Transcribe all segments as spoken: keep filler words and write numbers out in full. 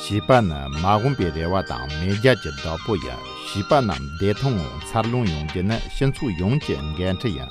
བྱིས་པ་ནི་མ་འོངས་པའི་རེ་བ་དང་མེས་རྒྱལ་གྱི་བདག་པོ་ཡིན། བྱིས་པ་རྣམས་བདེ་ཐང་ངང་འཚར་ལོངས་ཡོང་རྒྱུ་ནི་སྤྱི་ཚོགས་ཡོངས་ཀྱི་འགན་འཁྲི་ཡིན།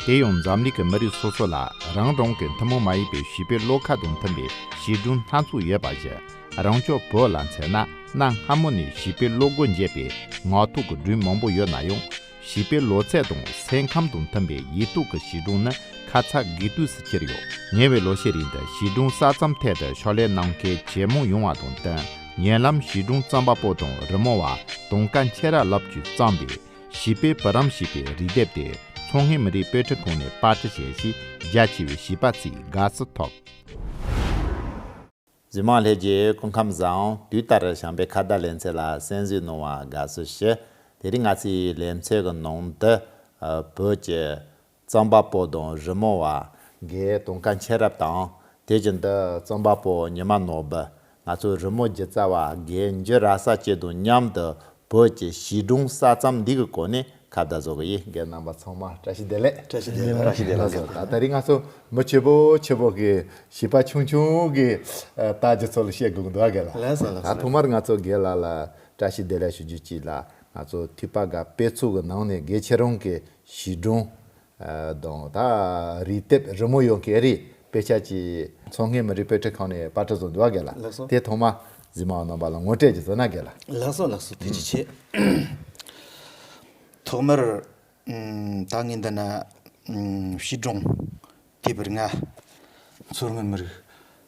དེ་ཡང་འཛམ་གླིང་གི་མི་རིགས་སོ་སོ་ལ་རང་རང་གི་ཐུན་མོང་མ་ཡིན་པའི་བྱིས་པའི་བློ་ཁ་དང་མཐུན་པའི་བྱིས་སྒྲུང་སྣ་ཚོགས་ཡོད་པ་བཞིན། རང་ཅག་བོད་ལ་མཚོན་ན། གནའ་སྔ་མོ་ནས་བྱིས་པའི་བློ་སྒོ་འབྱེད་པའི་ངག་ཐོག་གི་སྒྲུང་མང་པོ་ཡོད་ན་ཡང་། བྱིས་པའི་ལོ་ཚད་དང་སེམས་ཁམས་དང་མཐུན་པའི་ཡིག་ཐོག་གི་བྱིས་སྒྲུང་ནི་ཁ་ཚ་དགོས་གཏུགས་སུ་གྱུར་ཡོད། ཉེ་བའི་ལོ་ཤས་རིང་དུ་བྱིས་སྒྲུང་གསར་རྩོམ་ཐད་དུ་ཕྱག་ལས་གནང་མཁན་ཇེ་མང་ཡོང་བ་དང་བསྟུན། ཉེ་ལམ་བྱིས་སྒྲུང་རྩོམ་པ་པོ་དང་རི་མོ་བ་དུང་དཀར་མཁྱེན་རབ་ལགས་ཀྱིས་བརྩམས་པའི་བྱིས་པའི་བུ་རམ་ཞེས་པའི་རིགས་དེབ་དེ་མཚོ་སྔོན་མི་རིགས་དཔེ་སྐྲུན་ཁང་ནས་པར་སྐྲུན་བྱས་ཤིང་རྒྱ་ཆེ་བའི་བྱིས་པ་ཚོས་དགའ་བསུ་ཐོབ། གཟིགས་མང་ལྷན་རྒྱས་སྐུ་ཁམས་བཟང་། དུས་ལྟར་བྱམས་པའི་ཁ་བརྡ་ལེ་ཚན་ལ་གསན་གཟིགས་གནང་བར་དགའ་བསུ་ཞུ། དེ་རིང་ང་ཚོའི་ལེ་ཚན་གྱི་ནང་དུ། ཨ། བོད་ཀྱི་རྩོམ་པ་པོ་དང་རི་མོ་བ་དགེ་དུང་དཀར་མཁྱེན་རབ་དང་། དེ་བཞིན་དུ་རྩོམ་པ་པོ་ཉི་མ་ནོར་བུ། ང་ཚོའི་རི་མོ་སྒྱུ་རྩལ་བ་དགེ་འཇུ་ར་ས་སྐྱིད་དང་མཉམ་དུ་བོད་ཀྱི་བྱིས་སྒྲུང་གསར་རྩོམ་འདི་གི་སྐོར་ནས་ཁ་བརྡ་བཟོ་གི་ཡིན། རྒན་རྣམ་པ་ཚང་མ་བཀྲ་ཤིས་བདེ་ལེགས། བཀྲ་ཤིས་བདེ་ལེགས། བཀྲ་ཤིས་བདེ་ལེགས། ལགས་སོ། ད་ད་རིང་ང་ཚོ་མི་ཆེ་བོ་ཆེ་བོ་གི་བྱིས་པ་ཆུང་ཆུང་གི་ཨ་ད་རྒྱུ་ཚོ་ལ་བཤད་དགོས་ཀྱི་འདུག་ཨ། རྒན་ལགས། ལགས་སོ། ལགས་སོ། ད་ཐོག་མར་ང་ཚོ་རྒན་ལགས་ལ་བཀྲ་ཤིས་བདེ་ལེགས་ཞུ་རྒྱུ་གཅིག་ལ། ང་ཚོ་ཐོས་པ་དགའ་དཔེ་ཚོགས་ཀྱི་ནང་ནས་དགེ་ཁྱེད་རང་གི་བྱིས་སྒྲུང་ཨ་དང་ད་རིགས་དེབ་རི་མོ་ཡོད་མཁན་རེད། དཔེ་ཆ་ཅིག་མཚོ་སྔོན་མི་རིགས་དཔེ་སྐྲུན་ཁང་ནས་པར་སྐྲུན་བཟོ་འདུག་ཨ། རྒན་ལགས། ལགས་སོ། དེ་ཐོག་མ་གཟིགས་མང་རྣམ་པ་ལ་ངོ་སྤྲོད་ཅིག་བཟོ་ན་རྒན་ལགས། ལགས་སོ། ལགས་སོ། ཐུགས་རྗེ་ཆེ། ཐོག་མར། ཨུམ། ད་ངས་འདི་ན། ཨུམ། བྱིས་སྒྲུང་དེབ་ལྔ་མཚོ་སྔོན་མི་རིགས་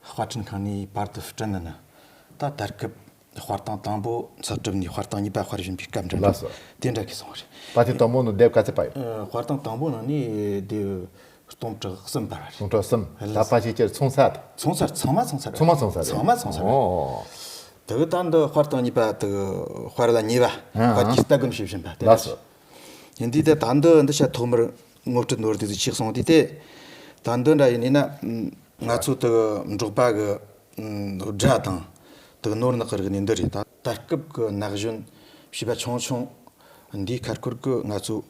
དཔར་སྐྲུན་ཁང་ནས་པར་དུ་བསྐྲུན་ནི་ནི། ད་ད་སྐབས་དཔར་སྟངས་དང་པོ་ཚགས་གྲུབ་ནས་དཔར་སྟངས་གཉིས་པ་དཔར་བཞིན་པའི་སྐབས་འདྲ། ལགས་སོ། དེ་འདྲ་གི་སོང་བ་རེད། པར་དེ་དང་པོ་ནི་དེབ་ག་ཚོད་པར་ཡོད། ཨ། དཔར་སྟངས་དང་པོ་ནང་ནས་དེབ་སྟོང་ཕྲག་གསུམ་པར་བ་རེད། སྟོང་ཕྲག་གསུམ། ལགས་སོ། ད་པར་ཆས་ཁྱེར་ཚོང་ས་དང་། ཚོང་ས། ཚང་མ་ཚོང་ས་རེད། ཚང་མ་ཚོང་ས་རེད། ཚང་མ་ཚོང་ས་རེད། ཨོ། དེ་གི་ད་འདི་དཔར་སྟངས་གཉིས་པ་དེ་གི་དཔར་ལ་ཉེ་བ། ཨ། དཔར་གྱི་ལྟ་སྒོམ་བྱེད་བཞིན་པ་དེ། ལགས་སོ། ཡིན་དུས་དེ་ད་འདི་འདི་ཤ་ཐོག་མར་ངོ་སྤྲོད་ནོར་དེ་ཚོ་ཆེག་སོང་དུས་དེ། ད་འདི་འདྲ་ཡིན་ན་ང་ཚོ་དེ་གི་འབྲོག་པ་གི་སྒྲ་དང་དེ་གི་ནོར་ནག་གི་རིག་གནས་འདི་རེད། ད་ད་སྐབས་ཀྱི་ན་གཞོན་བྱིས་པ་ཆུང་ཆུང་འདིའི་ཁར་སྐོར་གྱི་ང་ཚོ་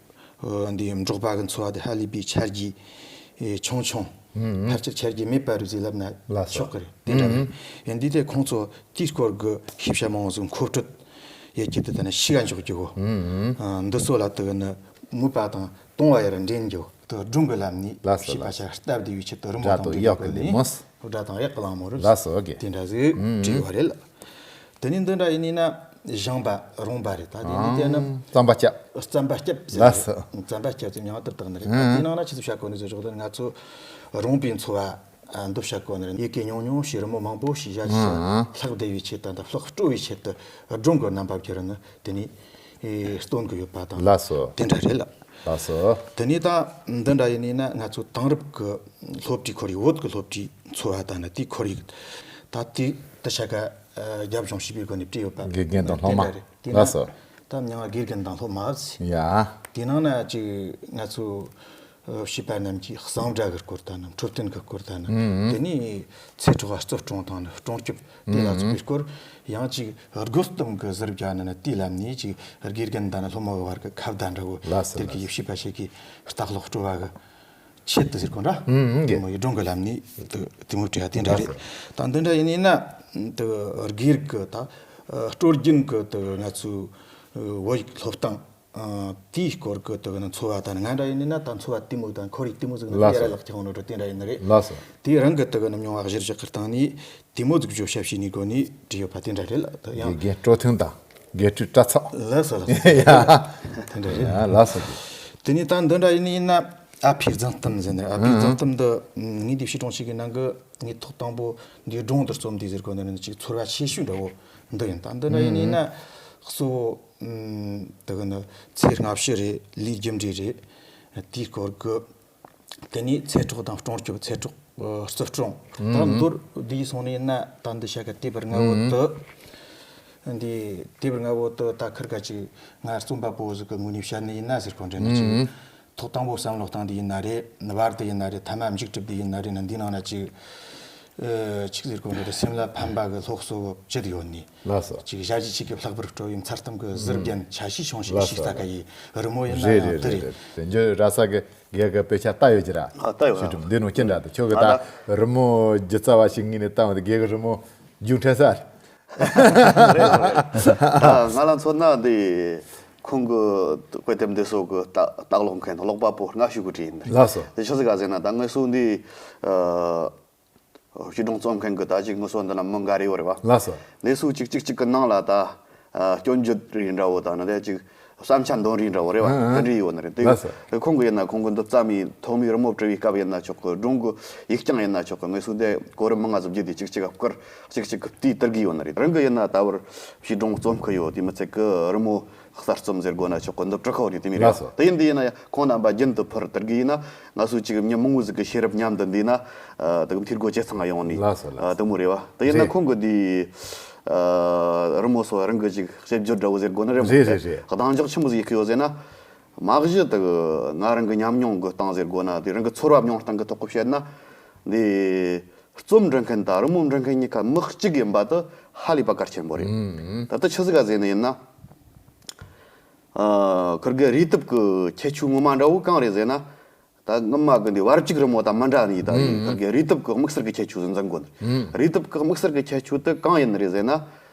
འདིའི་འབྲོག་པ་གི་འཚོ་བ་དེ་ཧ་ལས་པའི་ཆ་རྒྱུས་ཆུང་ཆུང་། ཕལ་ཆེར་ཆ་རྒྱུས་མེད་པ་རེད་ཟེར་ལབ་ན། ལགས་སོ། ཆོག་གི་རེད། དེ་འདྲ་རེད། ཡིན་དུས་དེ་ཁོང་ཚོ་དེའི་སྐོར་གྱི་ཤེས་བྱ་མང་བོ་ཟིག་མཁོ་སྤྲོད་ཡོད་ཀྱི་དེ་ལྟ་ན་ཤེས་ག་འཇོག་རྒྱུ་གོ། ཨ། འདི་ཚོ་ལ་དེ་གི་ནི་མོས་པ་དང་གཏོང་བ་ཡར་འདྲེན་རྒྱུ། དེ་སྒྲུང་གི་ལམ་ནས། ལགས་སོ། བྱིས་པ་ཆ་སྟབས་བདེ་བའི་ཆེད་དུ་རི་མོ་དང་འབྲེལ་གི་ལས། སྒྲ་དང་གཡག་གི་ལ་མོ་རེད། སྒྲ་དང་གཡག་གི་ལ་མོ་རེད། ལགས་སོ། ཨོ་ཀེ། དེ་འདྲ་ཟིག་བྲིས་པ་རེད། དེ་ནས་འདི་འདྲ་ཡིན་ན་བཞེངས་པ་རོང་པ་རེད། ད་དེ་ནས་དེ་ནི་རྩམ་པ་སྐྱབས། རྩམ་པ་སྐྱབས་ཟེར། ལགས་སོ། རྩམ་པ་སྐྱབས་ཟེར་མྱིང་ང་དེ་བཏགས་ནི་རེད། ཨ། དེ་ནང་ན་ཆི་ཟིག་བྱ་དགོས་ནི་ཟེར་ཞོག་དེ་ང་ཚོ་རོང་པའི་འཚོ་བ་འདི་བྱ་དགོས་ནི་རེད། ཡི་གེ་ཉུང་ཉུང་ཞིག་རི་མོ་མང་པོ་ཞིག་བཞག་ཞིག་ཨ། ལྷག་བསྡད་པའི་ཆེད་དུ་དང་ལྷག་སྤྲོ་བའི་ཆེད་དུ་སྒྲུང་གི་རྣམ་པ་བསྒྱུར་ནི་དེ་ནས་སྟོན་གི་ཡོད་པ་དང་། ལགས་སོ། དེ་འདྲ་རེད་ལ། ལགས་སོ། དེ་ནས་ད་འདི་འདྲ་ཡིན་ནི་ན་ང་ཚོ་དེང་རབས་ཀྱི་སློབ་གྲྭའི་ཁོར་ཡུག་བོད་ཀྱི་སློབ་གྲྭའི་འཚོ་བ་དང་ནི་དེའི་ཁོར་ཡུག་ད་དེ་དེ་ཆ་ག་རྒྱབ་ལྗོངས་ཞེས་པའི་སྒོ་ནས་བྲིས་ཡོད་པ། དགེ་རྒན་དང་སློབ་མ། དེ་འདྲ་རེད། དེ་ན། ལགས་སོ། ད་མྱིང་ང་དགེ་རྒན་དང་སློབ་མ་ཟེར། ཡ། དེ་ནང་ན་ཅིག་ང་ཚོ་བྱིས་པ་རྣམས་ཀྱི་གསང་སྒྲ་གི་སྐོར་དང་ནི་འཕྲོད་བསྟེན་གི་སྐོར་དང་ནི། ཨུ། དེ་ནས་ཚེ་སྲོག་ག་རྩུབ་སྲུང་དང་ནི་སྲུང་སྐྱོབ་དེ་ལ་སོགས་པའི་སྐོར། ཡང་ཅིག་དགོད་གཏམ་གི་ཟུར་བརྒྱ་ནི་ནི་དེའི་ལམ་ནས་ཅིག་དགེ་རྒན་དང་ནི་སློབ་མ་གི་བར་གི་ཁ་བརྡ་འདྲ་བོ། ལགས་སོ། དེར་གི་ལགས་སོ། ཡེ་བྱིས་པ་ཞིག་གི་ལྟ་ཀློག་སྤྲོ་བ་གི་ཆེད་དུ་ཟེར་གོ་འདྲ། ཨུ། ཨུ། དེ་མོ་ཡི་སྒྲུང་གི་ལམ་ནས་དེ་དེ་མོ་བྲིས་ཡ་དེ་འདྲ་རེད། ལགས་སོ། ད་འདི་འདྲ་ཡིན་ན་དེ་དགེ་རྒན་གི་ད་སྲོལ་རྒྱུན་གི་དེ་ང་ཚོའི་བོད་ཡིག་སློབ་སྟངས། ཨ། དེའི་སྐོར་གྱི་དེ་གི་ནི་འཚོ་བ་དང་ང་འདྲ་ཡིན་ནི་ན་ད་འཚོ་བ་དེ་མོ་དང་ཁོར་ཡུག་དེ་མོ་ཟིག་ནི། ལགས་སོ། ཡར་ལག་ཀྱང་ནོ་དེ་འདྲ་ཡིན་ནི་རེད། ལགས་སོ། དེའི་རང་གི་དེ་གི་ནི་མྱོང་བ་གཞིར་བཞག་གི་སྟེང་ནས་དེ་མོ་ཟིག་བརྗོད་བྱ་བྱས་ནས་སྒོ་ནས་བྲིས་ཡོད་པ་དེ་འདྲ་རེད་ལ། དེ་ཡང་དགེ་རྒན་སྤྲོ་ཐུང་དང་དགེ་ཕྲུག་སྤྲ་ཚོགས། ལགས་སོ་ལགས་སོ། ཡ། དེ་འདྲ་རེད། ཡ། ལགས་སོ། དེ་ནས་ད་འདི་འདྲ་ཡིན་ནི་ཡིན་ན་ཨ་ཕའི་རྫུན་གཏམ་ཟེར་ནི། ཨ་ཕའི་རྫུན་གཏམ་འདི་ངས་འདི་བྱིས་སྒྲུང་ཞིག་གི་ནང་གི་ངས་ཐོག་དང་པོ་འདིའི་སྒྲུང་འདི་རྩོམ་དུས་ཟེར་གོ་ནི་ནི་ཅིག་ཚོར་བ་ཆེ་ཤོས་འདྲ་བོ་འདི་ཡིན། ད་འདི་འདྲ་ཡིན་ནི་ཡིན་ན་གཙོ་བོ། ཨུམ། དེ་གི་ནི་ཚེ་སྔ་ཕྱི་རེད། ལས་རྒྱུ་འབྲས་རེད། དེའི་སྐོར་གི། དེ་ནས་ཚེ་སྲོག་དང་སྲུང་སྐྱོབ། ཚེ་སྲོག་ཨ་རྩུབ་སྲུང་། ད་མདོར་བསྡུས་སོང་ནི་ཡིན་ན་ད་འདི་བྱ་ག་དེབ་ལྔ་བོ་དེ། འདི་དེབ་ལྔ་བོ་དེ་ད་ཁིར་ག་ཅིག་ང་རྩོམ་པ་པོ་ཟིག་གི་ངོས་ནས་བཤད་ནི་ཡིན་ན་ཟེར་གོ་འདྲ་ནི་ཅིག་ཐོག་དང་པོ་བསམ་བློ་བཏང་དེ་ཡིན་ན་རེད། བར་དེ་ཡིན་ན་རེད། ཐ་མ་མཇུག་གྲུབ་དེ་ཡིན་ན་རེད་ན། འདི་ནང་ན་ཅིག་ཨ། ཅིག་ཟེར་གོ་འདྲ་དེ་སེམས་ལ་ཕན་པ་གི་སློབ་གསོ་བཅུད་ཡོད་ནི། ལགས་སོ། ཅིག་ཞབས་ཕྱི་ཅིག་གི་ལྷག་པར་སྤྲོ་བའི་མཚར་གཏམ་གི་ཟུར་རྒྱན་ཆ་ཤས་ཆུང་ཤོས་ལགས་ཤིག་སོ། ས་ཀ་ཡི་རི་མོ་ཡིན་ན་རེད་ཡང་རེད་དེ་རེད། རེད། དེ་འཇོ་ར་ས་གི་རྒན་གི་དཔེ་ཆ་ལྟ་ཡོད་ཀྱི་ར། ཨ། ལྟ་ཡོད་ཨ། ཞིག་གྲུབ་འདི་ནོ་ཅི་འདྲ་དེ་ཁྱོད་གི་ད་ཨ་ད་རི་མོ་སྒྱུ་རྩལ་བ་ཞིག་ངོས་ནས་བལྟ་བ་དེ་རྒན་གི་རི་མོ་རྒྱུགས་འཕྲད་ས་རེད། རེད་རེད། ད་ང་ལ་མཚོན་ན་འདི་ཁོང་གི་དཔེ་དེབ་འདི་ཚོ་གི་ལྟ་ལྟ་ཀློག་མཁན་ཀློག་པ་པོ་སྔ་ཤོས་ཀྱི་གྲས་ཡིན། ལགས་སོ། དེ་ཆི་ཟིག་ག་ཟེར་ན། ད་ངེད་ཚོ་འདི་ཨ་བྱིས་སྒྲུང་རྩོམ་མཁན་གྱི་ད་ཅིག་ངེད་ཚོ་འདི་ན་མི་འགའ་རེ་ཡོད་རེད་བ། ལགས་སོ། ངེད་ཚོ་གཅིག་གཅིག་གཅིག་གི་ནང་ལ་ད་ཨ་སྐྱོན་བརྗོད་རེ་འདྲ་བོ་དང་ནི་དེ་ཅིག་བསམ་འཆར་འདོན་རེ་འདྲ་བོ་རེད་བ། ཨ་ཨ། དེ་འདྲ་ཡོད་ནི་རེད། དེ་ལགས་སོ། དེ་ཁོང་གི་ཡིན་ན་ཁོང་གི་འདི་རྩོམ་ཡིན་ཐོག་མའི་རི་མོ་བྲི་བའི་སྐབས་ཡིན་ན་ཆོག་གི། སྒྲུང་གི་ཡིག་རྐྱང་ཡིན་ན་ཆོག་གི། ངེད་ཚོ་དེ་གོ་རིམ་མང་ང་ཟིག་བརྒྱུད་དེ་གཅིག་གཅིག་ག་བསྐུར། གཅིག་གཅིག་གི་དེའི་དེབ་གི་ཡོད་ནི་རེད། རང་གི་ཡིན་ན་ད་བར་བྱིས་སྒྲུང་རྩོམ་གི་ཡོད། དེ་མི་ཚད་གི་རི་མོ་གསར་རྩོམ་ཟེར་དགོས་ན་ཆོག་གི། འདི་བྲི་ཁ་བོ་ནི་དེ་མི་རེད། ལགས་སོ། དེ་ཡིན་དེ་ཡིན་ན་ཡང་ཁོང་རྣམ་པ་རྒྱུན་དུ་ཕུར་དེ་གི་ཡིན་ན་ང་ཚོ་ཅིག་མྱི་མང་བོ་ཟིག་གི་ཤེས་རབ་མཉམ་དུ་འདུས་ན་ཨ་དེ་གི་འཐུས་སྒོ་ཇེ་ཚང་ཡོང་ནི། ལགས་སོ་ལགས་སོ། ཨ་དེ་མོ་རེད་བ། དེ་ཡིན་ན་རེད། ཁོང་གི་འདི་ཨ་རི་མོ་སོགས་རང་གི་ཅིག་དཔྱད་བརྗོད་འདྲ་བོ་ཟེར་དགོས་ན་རེད་མོ། རེད་རེད་རེད། གདེང་འཇོག་ཆི་མོ་ཟིག་ཡེད་གི་ཡོད་ཟེར་ན། མ་གཞི་དེ་གི་ང་རང་གི་ཉམས་མྱོང་གི་སྟེང་ཟེར་དགོས་ན། དེ་རང་གི་ཚོར་བ་མྱོང་སྟངས་གི་ཐོག་གི་བཤད་ན། འདི་རྩོམ་འབྲི་མཁན་དང་རི་མོ་འབྲི་མཁན་གཉིས་ཀ་མི་གཅིག་ཡིན་པ་དེ་ཧ་ལས་པ་གལ་ཆེན་པོ་རེད། ཨུམ། ད་ལྟ་ཆི་ཟིག་ག་ཟེར་ནི་ཡིན་ན། ཨ་ཁིར་གི་རུས་སྟོབས་ཀྱི་ཁྱད་ཆོས་ངོ་མ་འདྲ་བོ་གང་རེད་ཟེར་ན། ད་སྔོན་མ་གི་འདི་བར་གཅིག་རི་མོ་དང་མི་འདྲ་ནི་ད། ཨུམ། ཁིར་གི་རུས་སྟོབས་ཀྱི་དམིགས་བསལ་གྱི་ཁྱད་ཆོས་ཟིག་འཛིན་དགོས་ནི། ཨུམ། རུས་སྟོབས་ཀྱི་དམིགས་བསལ་གྱི་ཁྱད་ཆོས་དེ་གང་ཡིན་ནི་རེད་ཟེར་ན།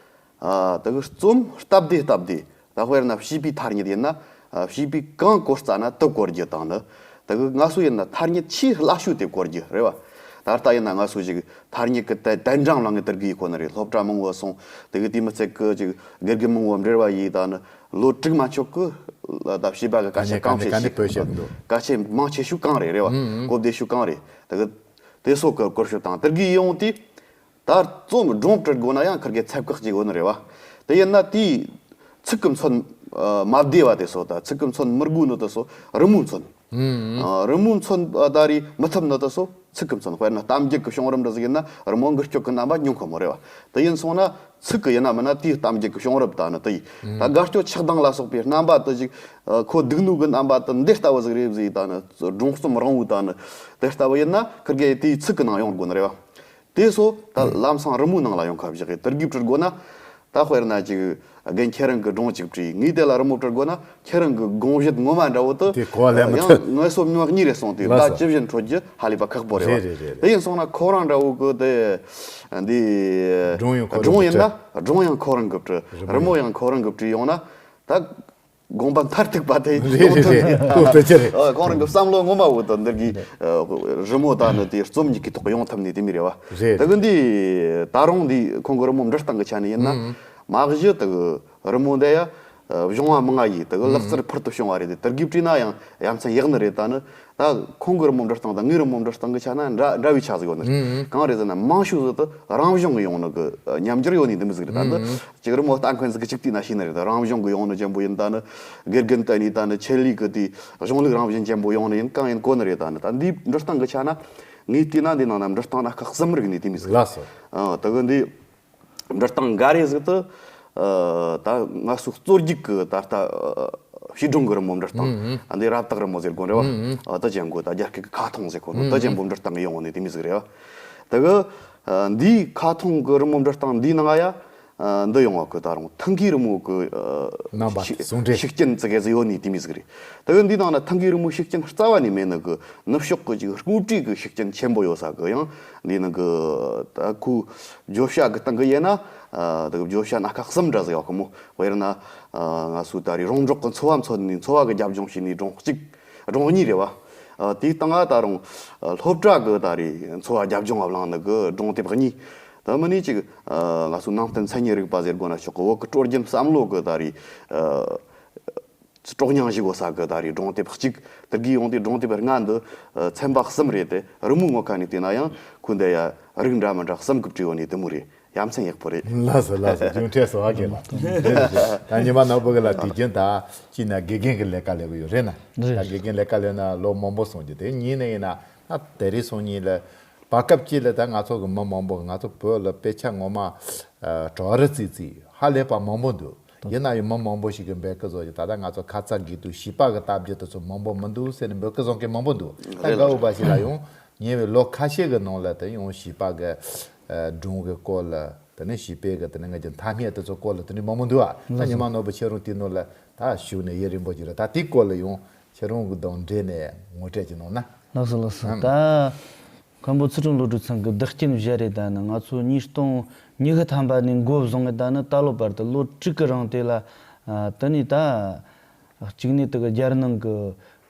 ཨ་ད་གི་རྩོམ་སྟབས་བདེ་སྟབས་བདེ། ད་དཔེར་ན་བྱིས་པའི་ཐ་སྙད་ཡིན་ན། ཨ་བྱིས་པས་གང་གོ་རྩ་ན་དེ་གོ་རྒྱུ་དང་ནི། ད་གི་ང་ཚོ་ཡིན་ན་ཐ་སྙད་ཆེས་སླ་ཤོས་དེ་གོ་རྒྱུ་རེད་བ། ད་ལྟ་ཡིན་ན་ང་ཚོ་ཞིག་ཐ་སྙད་ཀྱི་དེ་དན་གྲངས་ལ་ངས་དེར་གི་ཡིག་ཁོ་ན་རེད། སློབ་གྲྭ་མང་བོ་སོང་། དེ་གི་དེ་མི་ཚད་གི་ཅིག་དགེ་རྒན་མང་བོ་འབྲེལ་བ་ཡིས་ད་ནི་ལོ་དྲུག་མ་ཆོད་གི་ད་བྱིས་པ་གི་སྐད་ཆ་གང་བཤད་ཤེས། སྐད་ཆ་མང་ཆེ་ཤོས་གང་རེད་རེད་བ། ཨུམ་ཨུམ། གོ་བདེ་ཤོས་གང་རེད། དེ་གི་དེ་སོགས་གི་སྐོར་ཞིབ་དང་དེར་གི་ཡོང་དུས། ད་རྩོམ་སྒྲུང་བྲི་དགོས་ན་ཡང་ཁིར་གི་ཚད་བཀག་ཅིག་ཡོད་ནི་རེད་བ། དེ་ཡིན་ན་དེའི་ཚིག་གི་མཚོན་ཨ་མ་བདེ་བ་དེ་སོགས་དང་། ཚིག་གི་མཚོན་མི་དགོས་ནི་དེ་སོགས་རི་མོའི་མཚོན། ཨ་རི་མོའི་མཚོན་ཨ་ད་རེས་མི་ཐུབ་ནི་དེ་སོགས་ཚིག་གི་མཚོན། དཔེར་ན་གཏམ་རྒྱུད་ཀྱི་བྱུང་རིམ་འདྲ་ཟིག་ཡིན་ན་རི་མོ་འགུལ་སྐྱོད་ཀྱི་རྣམ་པ་ཉུང་ཁོ་མོ་རེད་བ། དེ་ཡིན་སོང་ན་ཚིག་གི་ཡིན་ན་མིན་ན་དེའི་གཏམ་རྒྱུད་ཀྱི་བྱུང་རིམ་ད་ནི་དེ་ཡིན། ད་དགའ་སྐྱོ་ཆགས་སྡང་ལ་སོགས་པའི་རྣམ་པ་དེ་ཅིག་ཨ་ཁོ་སྡུག་ནོ་གི་རྣམ་པ་དེ་འདི་ལྟ་བུ་ཟིག་རེད་ཟིག་ད་ནི་སྒྲུང་རྩོམ་རིང་བོ་ད་ནི་དེ་ལྟ་བུ་ཡིན་ན་ཁིར་གི་དེའི་ཚིག་གི་ནང་ཡོང་དགོས་ནི་རེད་བ། དེ་སོགས་ད་ལམ་སང་རི་མོའི་ནང་ལ་ཡོང་ཁ་བཞག་གི། དེར་གི་བྲི་དགོས་ན། ད་དཔེར་ན་ཅིག་རྒན་ཁྱེད་རང་གི་སྒྲུང་ཅིག་བྲིས། ངས་དེ་ལ་རི་མོ་བྲི་དགོས་ན་ཁྱེད་རང་གི་དགོངས་བཞེད་ངོ་མ་འདྲ་བོ་དེ་དེ་གོ་བ་ལེན་མི་ཡང་ཐུབ། ངལ་གསོ་མྱོང་གཉིས་རེ་སོང་དུས། ལགས་ད་སོ། ཇི་བཞིན་འཕྲོད་རྒྱུ་ཧ་ལས་པ་ཁག་པོ་རེད་བ། རེད་རེད་རེད། དེ་ཡིན་སོང་ན་ཁོ་རང་འདྲ་བོ་གི་དེ་འདི་སྒྲུང་ཡང་ཁོ་རང་སྒྲུང་ཡིན་ན་སྒྲུང་ཡང་ཁོ་རང་གི་བྲི། རི་མོ་ཡང་ཁོ་རང་གི་བྲིས་ཡོང་ན་ད། དགོངས་པ་མཐར་ཐུག་པ་དེ་རེད་རེད་རེད། ཁོ་བོད་ཀྱི་རེད། ཨ་ཁོང་རང་གི་བསམ་བློ་ངོ་མ་བོ་དང་འདིར་གི་ཨ་རི་མོ་དང་ནི་དེ་རྩོམ་གཉིས་ཀྱི་ཐོག་ཡོང་ཐུབ་ནི་དེ་མི་རེད་བ། རེད། དེ་གི་འདི་ད་རུང་འདི་ཁོང་གི་རི་མོ་འབྲི་སྟངས་ཀྱི་ཆ་ནས་ཡིན་ན། ཨང་། མ་གཞི་དེ་གི་རི་མོ་འདི་ཡ་ཨ་གཞུང་བ་མང་ང་ཡིས་དེ་གི་ཨང་། ལག་རྩལ་ཕུལ་དུ་བྱུང་བ་རེད་དེ། དེར་གི་བྲིས་ན་ཡང་ཡ་མཚན་ཡག་ནི་རེད། ད་ནི་ད་ཁོང་གི་རི་མོ་འབྲི་སྟངས་དང་ངའི་རི་མོ་འབྲི་སྟངས་ཀྱི་ཆ་ན་འདྲ་འདྲ་བའི་ཆ་ཟིག་ཡོད་ནི་རེད། ཨང་། གང་རེད་ཟེར་ན་མང་ཤོས་ཟིག་དེ་རང་གཞུང་གི་ཡོང་ནི་གི་ཉམས་འགྱུར་ཡོད་ནི་འདི་མི་ཟིག་རེད། ད་ནི། ཨང་། ཅིག་རི་མོ་ལྟ་མཁན་ཟིག་གི་ཅིག་བལྟས་ན་ཤེས་ནི་རེད། ད་རང་གཞུང་གི་ཡོང་ནི་ཅན་པོ་ཡིན། ད་ནི་དགེ་རྒན་ལྟ་ནི་ད་ནི་ཆེད་ལས་གི་དེ་གཞུང་ལུགས་རང་བཞིན་ཅན་པོ་ཡོང་ནི་ཡིན། གང་ཡིན་གོ་ནི་རེད། ད་ནི་ད་འདིའི་འབྲི་སྟངས་གི་ཆ་ན་ངས་བལྟས་ན་འདི་ནང་ན་འབྲི་སྟངས་སྣ་ཁ་གསུམ་རིག་ནི་དེ་མི་ཟིག་རེད། ལགས་སོ། ཨ་ད་གི་འདི་འབྲི་སྟངས་འགའ་རེ་ཟིག་ཏུ་ཨ་ད་ང་ཚོ་གཙོ་རྒྱུག་གི་ད་ལྟ་ཨ་བྱིས་སྒྲུང་གི་རི་མོ་འབྲི་སྟངས། ཨ་འདི་རབ་རྟོག་རི་མོ་ཟེར་དགོས་རེད་བ། ཨ་ད་ཅན་གོ་ད་རྒྱ་སྐད་གི་ཁ་ཐོང་ཟེར་གོ་ནོ་ད་ཅན་པོ་འབྲི་སྟངས་གི་ཡོང་ནི་དེ་མི་ཟིག་རེད་བ། ད་གི་ཨ་འདིའི་ཁ་ཐོང་གི་རི་མོ་འབྲི་སྟངས་འདིའི་ནང་ཡ། ཨ་འདི་ཡོང་བ་གི་ད་རུང་ཐང་གའི་རི་མོ་གི་ཨ་རྣམ་པ་ཤུགས་ཟུང་འབྲེལ། ཤུགས་རྐྱེན་ཙི་གེ་ཟིག་ཡོད་ནི་དེ་མི་ཟིག་རེད། ད་གི་འདི་ནང་ན་ཐང་གའི་རི་མོའི་ཤུགས་རྐྱེན་རྩ་བ་ནས་མེད་ནི་གི་ནུབ་ཕྱོགས་གི་ཅིག་སྔོན་བྲིས་གི་ཤུགས་རྐྱེན་ཆེན་པོ་ཡོད་ས་གི། ཡང་འདི་ནི་གི་ད་ཁོའི་བརྗོད་བྱ་གི་སྟེང་གི་ཡིན་ན་ཨ་ད་གི་བརྗོད་བྱ་སྣ་ཁ་གསུམ་འདྲ་ཟིག་ཡོད་གི་མོ། དཔེར་ན་ཨ་ང་ཚོའི་ད་རེས་རོང་འབྲོག་གི་འཚོ་བ་མཚོན་ནས་འཚོ་བ་གི་རྒྱབ་ལྗོངས་བྱས་ནས་སྒྲུང་གཅིག་སྒྲུང་གཉིས་རེད་བ། ཨ་དེའི་སྟེང་ང་ད་རུང་ཨ་སློབ་གྲྭ་གི་ད་རེས་འཚོ་བ་རྒྱབ་ལྗོངས་ལ་བླངས་ནི་གི་སྒྲུང་དེབ་གཉིས། ད་མིན་ནི་ཅིག་ཨ་ང་ཚོའི་ནང་བསྟན་མཚན་ཉིད་རིག་པ་ཟེར་དགོས་ན་ཆོག་གི། བོད་ཀྱི་སྲོལ་རྒྱུན་བསམ་བློ་གི་ད་རེས་ཨ་སྲོག་སྙིང་ཞིག་ཡོད་ས་གི་ད་རེས་སྒྲུང་དེབ་གཅིག་དེར་གི་ཡོང་དུས་སྒྲུང་དེབ་ལྔ་འདི་ཨ་ཚན་པ་གསུམ་རེད་དེ། རི་མོའི་ངོ་ཁ་ནས་བལྟས་ན་ཡང་ཁོ་འདི་ཡ་རིགས་འདྲ་མི་འདྲ་གསུམ་གི་བྲིས་ཡོད་ནི་དེ་མོ་རེད། ཡ་མཚན་ཡག་པོ་རེད། ལགས་སོ་ལགས་སོ། རྒྱུ་འབྲས་སོ་ཨ་གེ་ལ། རེད་རེད་རེད། ད་ཉི་མ་ནོར་བུ་གི་ལ་དུས་རྒྱུན་ད་ཅི་ན་དགེ་རྒན་གི་ལས་ཀ་ལས་གི་ཡོད་རེད་ན། རེད། ད་དགེ་རྒན་ལས་ཀ་ལས་ན་ལོ་མང་པོ་སོང་རྒྱུ་དེ་ཉིན་ནས་ཡིན་ན་ད་དེ་རིང་སང་ཉིན་ལ་བར་སྐབས་ཅིག་ལ་ད་ང་ཚོ་གི་མི་མང་པོ་ང་ཚོ་བོད་ལ་དཔེ་ཆ་ངོ་མ་ཨ་གྲོགས་རི་ཙི་ཙི་ཧ་ལས་པ་མང་པོ་འདུག་ཡིན་ན་ཡང་མི་མང་པོ་ཞིག་གིས་འབད་གི་བཟོ་རྒྱུ་ད་ལྟ་ང་ཚོ་ཁ་ཚ་དགོས་གཏུགས་བྱིས་པ་གི་ལྟ་རྒྱུ་དེ་ཚོ་མང་པོ་མི་འདུག་ཟེར་ནས་འབད་གི་བཟོ་མཁན་མང་པོ་འདུག་ད་རེད་དགའ་བོ་བ་ཞིག་ལ་ཡང་ཉེ་བའི་ལོ་ཁ་ཤས་ཀྱི་ནང་ལ་དེ་ཡང་བྱིས་པ་གི་ཨ་སྒྲུང་གི་སྐོར་ལ་དེ་ནས་བྱིས་པའི་གི་དེ་ནས་ང་ཚོ་ཐ་སྙད་དེ་ཚོ་སྐོར་ལ་དེ་འདྲའི་མང་པོ་འདུག་ཨ། ད་ཉི་མ་ནོར་བུ་ཁྱེད་རང་དེ་ནང་ལ་ད་ཞུགས་ནས་ཡུན་རིང་པོ་ཅིག་རེད། ད་དེའི་སྐོར་ལ་ཡང་ཁྱེད་རང་གི་དང་འབྲེལ་ནས་ངོ་སྤྲོད་ཅིག་གནང་ན། ལགས་སོ་ལགས་སོ། ཨང་། ད་ མཁན་པོ་ཚུལ་ཁྲིམས་བློ་གྲོས་ཚང་གི་བདག་རྐྱེན་བཞེས་རེད། ད་ནི་ང་ཚོ་ཉིས་སྟོང་ཉི་ཤུ་ཐམ་པ་ནས་འགོ་བཟུང་གི་ད་ནི་ད་ལོ་བར་དུ་ལོ་དྲུག་གི་རིང་དེ་ལ། ཨ། དེ་ནས་ད་གཅིག་ནས་དེ་གི་རྒྱལ་ནང་གི་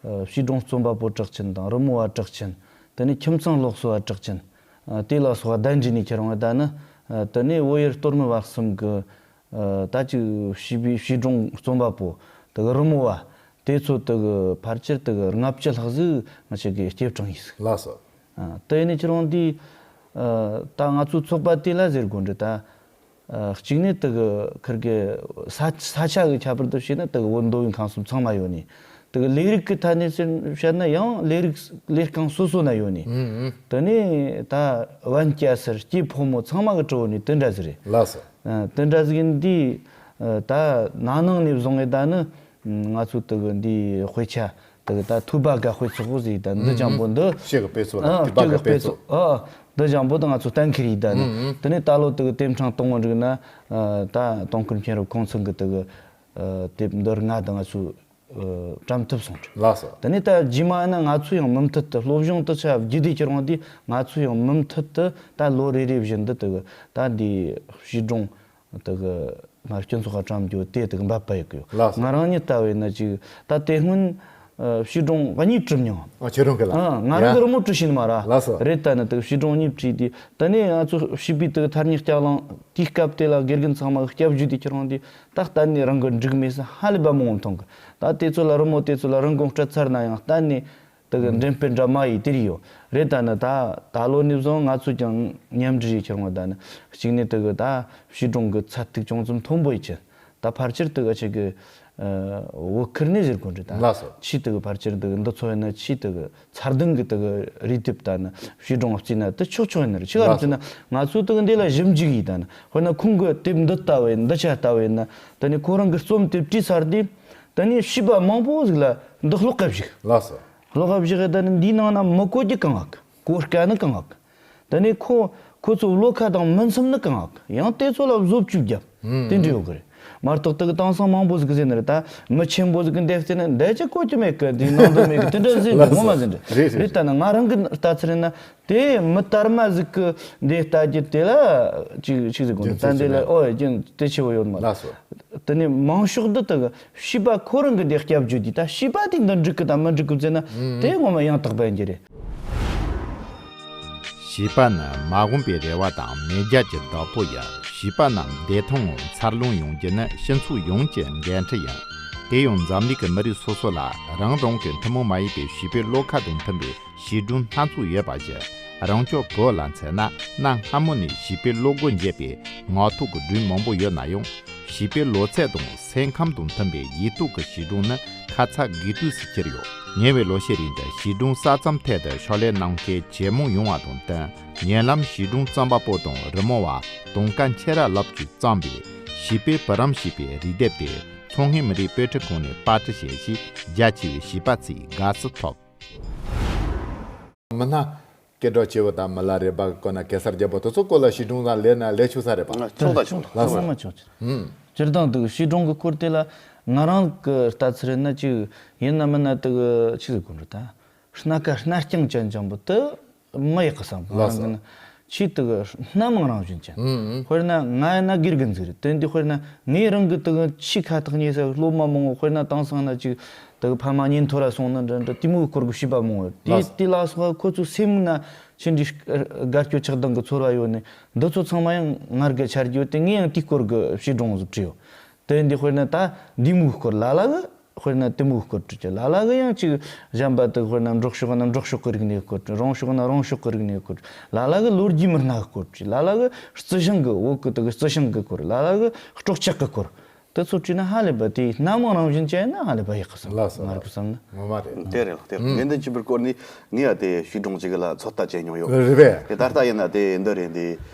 ཨ་བྱིས་སྒྲུང་རྩོམ་པ་པོ་གྲགས་ཅན་དང་རི་མོ་བ་གྲགས་ཅན། དེ་ནས་ཁྱིམ་ཚང་སློབ་གསོ་བ་གྲགས་ཅན། ཨ། དེ་ལ་སོགས་པ་གདན་འདྲེན་ནས་ཁྱེར་འོང་ད་ནི། ཨ། དེ་ནས་བོད་ཡུལ་གཏོར་མི་བར་གསུམ་གི་ཨ། ད་ཅིག་བྱིས་པའི་བྱིས་སྒྲུང་རྩོམ་པ་པོ་དེ་གི་རི་མོ་བ་དེ་ཚོ་དེ་གི་ཕལ་ཆེར་དེ་གི་ལྔ་བཅུ་ལྷག་ཟིག་ང་ཅག་གིས་སྐྱེད་སྲིང་ཡིན་ཟིག་ལགས་སོ། ཨ། དེ་ནས་ཁྱེད་རང་འདི། ཨ། ད་ང་ཚོའི་ཚོགས་པ་དེ་ལ་ཟེར་དགོས་འདྲ་ད། ཨ། གཅིག་ནས་དེ་གི་ཁིར་གི་ས་ས་ཆ་གི་ཁྱད་པར་དུ་བྱས་ན་དེ་གི་བོད་མདོ་དབུས་ཁམས་གསུམ་ཚང་མ་ཡོད་ནི། དེ་གི་ལས་རིགས་ཀྱི་ཐད་ནས་ཟེར་བཤད་ན་ཡང་ལས་རིགས་ལས་རྐང་སོ་སོ་ན་ཡོད་ནི། ཨུ་ཨུ། དེ་ནས་ད་བན་སྐྱ་སེར་སྐྱེས་ཕོ་མོ་ཚང་མ་གི་གྲོགས་ནི་དེ་འདྲ་ཟིག་རེད། ལགས་སོ། ཨ། དེ་འདྲ་ཟིག་ཡིན་དུས། ཨ། ད་ན་ནིང་ནས་བཟུང་ངས་ད་ནི་ང་ཚོ་དེ་གི་འདི་དཔེ་ཆ་དེ་གི་ད་ཐོས་པ་དགའ་དཔེ་ཚོགས་ཟིག་ད་འདི་ལྗང་པོ་འདི། ཨུ་ཨུ། ཤེས་གི་དཔེ་ཚོགས་ལ། ཨ། ཐོས་པ་དགའ་དཔེ་ཚོགས། ཨ། འདི་ལྗང་པོ་ད་ང་ཚོ་གཏན་འཁེལ་ཡིན་ད་ནི། ཨུ་ཨུ། དེ་ནས་ད་ལོ་དེ་གི་དེབ་ཕྲེང་དང་པོ་འགྲིག་ན། ཨ། ད་དུང་དཀར་མཁྱེན་རབ་ཁོང་ཚང་གི་དེ་གི། ཨ། དེབ་འདི་ལྔ་ད་ང་ཚོ། ཨ། བཀྲམ་ཐུབ་སོང་། ལགས་སོ། དེ་ནས་ད་རྗེས་མ་ཡིན་ན་ང་ཚོ་ཡང་མུ་མཐུད་དུ་སློབ་སྦྱོང་དུ་ཆ་བརྒྱུད་དེ་ཁྱེར་འོང་དུས་ང་ཚོ་ཡང་མུ་མཐུད་དུ་ད་ལོ་རེ་རེ་བཞིན་དུ་དེ་གི་ད་འདི་བྱིས་སྒྲུང་དེ་གི་མར་སྤྱི་ཚོགས་ཁ་བཀྲམ་རྒྱུ་དེ་དེ་གི་འབད་པ་ཡོད་གི་ཡོད། ལགས་སོ། ང་རང་ཉིད་ལྟ་བས་ན་ཅིག་ད་དེ་སྔོན་ཨ་བྱིས་སྒྲུང་གཉིས་བྲིས་མྱོང་། ཨ། ཁྱེད་རང་གི་ལ། ཨ། ང་རང་གི། ཡ། རི་མོ་བྲིས་ཤེས་ནི་མ་ར། ལགས་སོ། རེད། ད་ནི་དེ་གི་བྱིས་སྒྲུང་གཉིས་བྲིས་དུས་ད་ནི་ང་ཚོ་བྱིས་པའི་དེ་གི་ཐ་སྙད་ལྕགས་ལང་དེའི་སྐབས་དེ་ལ་དགེ་རྒན་ཚང་མ་གི་སྐྱབས་བརྒྱུད་དེ་ཁྱེར་འོང་དུས། ད་གཏན་ནས་རང་གི་འགྲིག་མེད་ས་ཧ་ལས་པ་མང་བོ་མཐོང་གི། ད་དེ་ཚོ་ལ་རི་མོ་དེ་ཚོ་ལ་རིན་གོང་སྤྲད་ཚར་ན་ཡང་གཏན་ནས་དེ་གི་འགྲེམས་སྤེལ་འདྲ་མ་ཡེད་དེ་རེད་ཡོད་རེད། ད་ནི་ད་ད་ལོ་ནས་བཟུང་ང་ཚོས་ཀྱང་མཉམ་འབྲེལ་ཡེད་ཁྱེར་འོང་། ད་ནི་གཅིག་ནས་དེ་གི་ད་བྱིས་སྒྲུང་གི་ཚད་ཐིག་ཅུང་ཙམ་མཐོན་པོ་ཡེད་ཀྱི། ད་ཕལ་ཆེར་དེ་གི་ཆེ་གི་ཨ་བོད་ཁུལ་ནས་ཟེར་དགོས་འདྲ་ད། ལགས་སོ། ཆེས་དེ་གི་ཕལ་ཆེར་དེ་གི་འདི་ཚོ་ཡིན་ན་ཆེས་དེ་གི་ཚད་ལྡན་གི་དེ་གི་རིགས་དེབ་ད་ནི་བྱིས་སྒྲུང་བརྩིས་ན་དེ་ཆོག་ཆོག་ཡིན་ནི་རེད། ཆི་ག་རེད་ཟེར་ན་ང་ཚོ་དེ་གི་འདི་ལ་ཞིབ་འཇུག་ཡིན། ད་ནི་དཔེར་ན་ཁོང་གི་དེབ་འདི་ལྟ་བས་འདི་ཆ་ལྟ་བས་ན་ད་ནི་ཁོ་རང་གི་རྩོམ་དེབ་བྲིས་ཚར་དུས་ད་ནི་བྱིས་པ་མང་པོ་ཟིག་ལ་འདི་ཀློག་ག་བཞག་ལགས་སོ། ཀློག་ག་བཞག་ད་ནི་འདིའི་ནང་ན་མི་གོ་རྒྱུ་གང་ཨག་གོ་དཀའ་ནི་གང་ཨག་ད་ནི་ཁོ་ཁོ་ཚོ་བློ་ཁ་དང་མི་འཚམ་ནི་གང་ཨག་ཡང་དེ་ཚོ་ལ་བཟོ་བཅོས་བརྒྱབ། ཨུམ། དེ་འདྲ་ཡོད་གི་རེད། མ་གཏོགས་དེ་གི་དེང་སང་མང་པོ་ཟིག་གི་ཟེར་ནི་རེད། ད་མི་ཆེན་པོ་ཟིག་གི་འདེབས་ཏེ་ན་འདི་ཅི་གོ་རྒྱུ་མེད་གི། འདི་ནང་དོན་མེད་གི། དེ་འདྲ་ཟེར་ལགས་སོ། ངོ་མ་ཟེར་འདྲ་རེད་རེད། རེད། ད་ནི་ང་རང་གི་ལྟ་ཚུལ་ཡིན་ན་དེ་མི་དར་མ་ཟིག་གི་འདི་ལྟ་རྒྱུ་དེ་ལ་ཅིག་ཅིག་ཟེར་དགོས་ནི། རྒྱུ་ད་འདི་ལ་མཚན་ཨོ་རྒྱུ་དེ་ཆེ་བོ་ཡོད་མ་རེད། ལགས་སོ། དེ་ནས་མང་ཤོས་འདི་དག་བྱིས་པ་ཁོ་རང་གི་འདི་སྐྱབས་བརྗོད་དེ་ད་བྱིས་པ་དེ་འདི་འགྲིག་གི་དང་མི་འགྲིག་གི་ཟེར་ན་དེ་ངོ་མ་ཡང་དག་པ་ཡིན་རྒྱུ་རེད། བྱིས་པ་ནི་མ་འོངས་པའི་རེ་བ་དང་མེས་རྒྱལ་གྱི་བདག་པོ་ཡིན། བྱིས་པ་རྣམས་བདེ་ཐང་ངང་འཚར་ལོངས་ཡོང་རྒྱུ་ནི་སྤྱི་ཚོགས་ཡོངས་ཀྱི་འགན་འཁྲི་ཡིན། དེ་ཡང་འཛམ་གླིང་གི་མི་རིགས་སོ་སོ་ལ་རང་རང་གི་ཐུན་མོང་མ་ཡིན་པའི་བྱིས་པའི་བློ་ཁ་དང་མཐུན་པའི་བྱིས་སྒྲུང་སྣ་ཚོགས་ཡོད་པ་བཞིན། རང་ཕྱོགས་བོད་ལ་མཚོན་ན་གནའ་སྔ་མོ་ནས་བྱིས་པའི་བློ་སྒོ་འབྱེད་པའི་ངག་ཐོག་གི་སྒྲུང་མང་པོ་ཡོད་ན་ཡང་། བྱིས་པའི་ལོ་ཚད་དང་སེམས་ཁམས་དང་མཐུན་པའི་ཡིག་ཐོག་གི་བྱིས་སྒྲུང་ནི་ཁ་ཚ་དགོས་གཏུགས་སུ་གྱུར་ཡོད། ཉེ་བའི་ལོ་ཤས་རིང་དུ་བྱིས་སྒྲུང་གསར་རྩོམ་ཐད་དུ་ཕྱག་ལས་གནང་མཁན་ཇེ་མང་ཡོང་བ་དང་བསྟུན། ཉེ་ལམ་བྱིས་སྒྲུང་རྩོམ་པ་པོ་དང་རི་མོ་བ་དུང་དཀར་མཁྱེན་རབ་ལགས་ཀྱིས་བརྩམས་པའི་བྱིས་པའི་བུ་རམ་ཞེས་པའི་རིགས་དེབ་དེ་མཚོ་སྔོན་མི་རིགས་དཔེ་སྐྲུན་ཁང་ནས་པར་སྐྲུན་བྱས་ཤིང་རྒྱ་ཆེ་བའི་བྱིས་པ་ཚོས་དགའ་བསུ་ཐོབ། མི་སྣ་སྐད་གྲགས་ཆེ་བོ་དང་མི་ལ་རས་པ་གི་སྐོར་ན་གེ་སར་རྒྱལ་པོ་དེ་ཚོ་སྐོར་ལ་བྱིས་སྒྲུང་ལ་ལས་ན་ལས་ཆོག་ས་རེད་པ། ཆོག་ད་ཆོག་ད། ལགས་སོ། ཚང་མ་ཆོག་ཆོག་ཨུམ། སྤྱིར་བཏང་དུ་བྱིས་སྒྲུང་གི་སྐོར་དེ་ལ་ང་རང་གི་ལྟ་ཚུལ་ཡིན་ན་ཅིག་ཡིན་ན་མིན་ན་དུ་གི་ཆི་ཟིག་གོ་འགྲོ་ད། སྣ་ཁ་སྣ་རྐྱང་ཅན་ཅན་པོ་དུ་མི་ཡག་གི་བསམ། ང་ལགས་སོ། རང་གི་ན་ཆེས་དུ་གི་སྣ་མང་རང་བཞིན་ཅན། ཨུམ་ཨུམ། དཔེར་ན་ང་ཡིན་ན་དགེ་རྒན་ཟིག་རེད། དེ་འདི་དཔེར་ན་ངའི་རང་གི་དུ་གི་ཆེས་ཁ་ཐག་ཉེ་ས་སློབ་མ་མང་བོ་དཔེར་ན་དེང་སང་ན་ཅིག་དུ་གི་ཕ་མ་ཉིན་ཐོ་ར་སོང་ན་འདྲ་འདྲ་དེ་མོ་གི་སྐོར་གི་བྱིས་པ་མང་བོ་དེ། ལགས་སོ། དེ་ལ་སོགས་ཁོ་ཚོའི་སེམས་ན་ཆི་འདྲའི་དགའ་སྐྱོ་ཆགས་སྡང་གི་ཚོར་བ་ཡོད་ནི་འདི་ཚོ་ཚང་མ་ཡང་ང་རྒྱལ་ཆ་རྒྱུ་དེ། ངས་ཡང་དེའི་སྐོར་གི་བྱིས་སྒྲུང་ཟིག་བྲིས་ཡོད། དེ་འདི་དཔེར་ན་ད་འདི་མོའི་སྐོར་ལ་ལ་གི་དཔེར་ན་དེ་མོའི་སྐོར་བྲིས་ཀྱི། ལ་ལ་གི་ཡང་ཅིག་གཞན་པ་དེ་དཔེར་ན་འབྲོག་ཕྱོགས་ན་འབྲོག་ཕྱོགས་ཀྱི་རིག་གནས་སྐོར་བྲིས། རོང་ཕྱོགས་ན་རོང་ཕྱོགས་ཀྱི་རིག་གནས་སྐོར་བྲིས། ལ་ལ་གི་ལོ་རྒྱུས་མི་སྣ་སྐོར་བྲིས། ལ་ལ་གི་རྩི་ཤིང་གི་བོད་ཀྱི་དེ་གི་རྩི་ཤིང་གི་སྐོར། ལ་ལ་གི་སྲོག་ཆགས་ཀྱི་སྐོར། དེ་ཚོ་བྲིས་ན་ཧ་ལས་པ་དེ་སྣ་མང་རང་བཞིན་ཅན་ན་ཧ་ལས་པ་ཡག་གི་བསམ། ལགས་སོ། ང་རང་གི་བསམ་ན། ངོ་མ་རེད། དེ་རེད་ལགས། དེ་རེད། ཨུམ། དགེ་འདུན་ཆོས་འཕེལ་སྐོར་ནི་ངས་ཡ་དེ་བྱིས་སྒྲུང་ཅིག་ལ་ཚོད་ལྟ་བྱས་མྱོང་ཡོད། རེད་པས། དེ་ད་ལྟ་ཡིན་ན་དེ་འདི་རེད། འདི་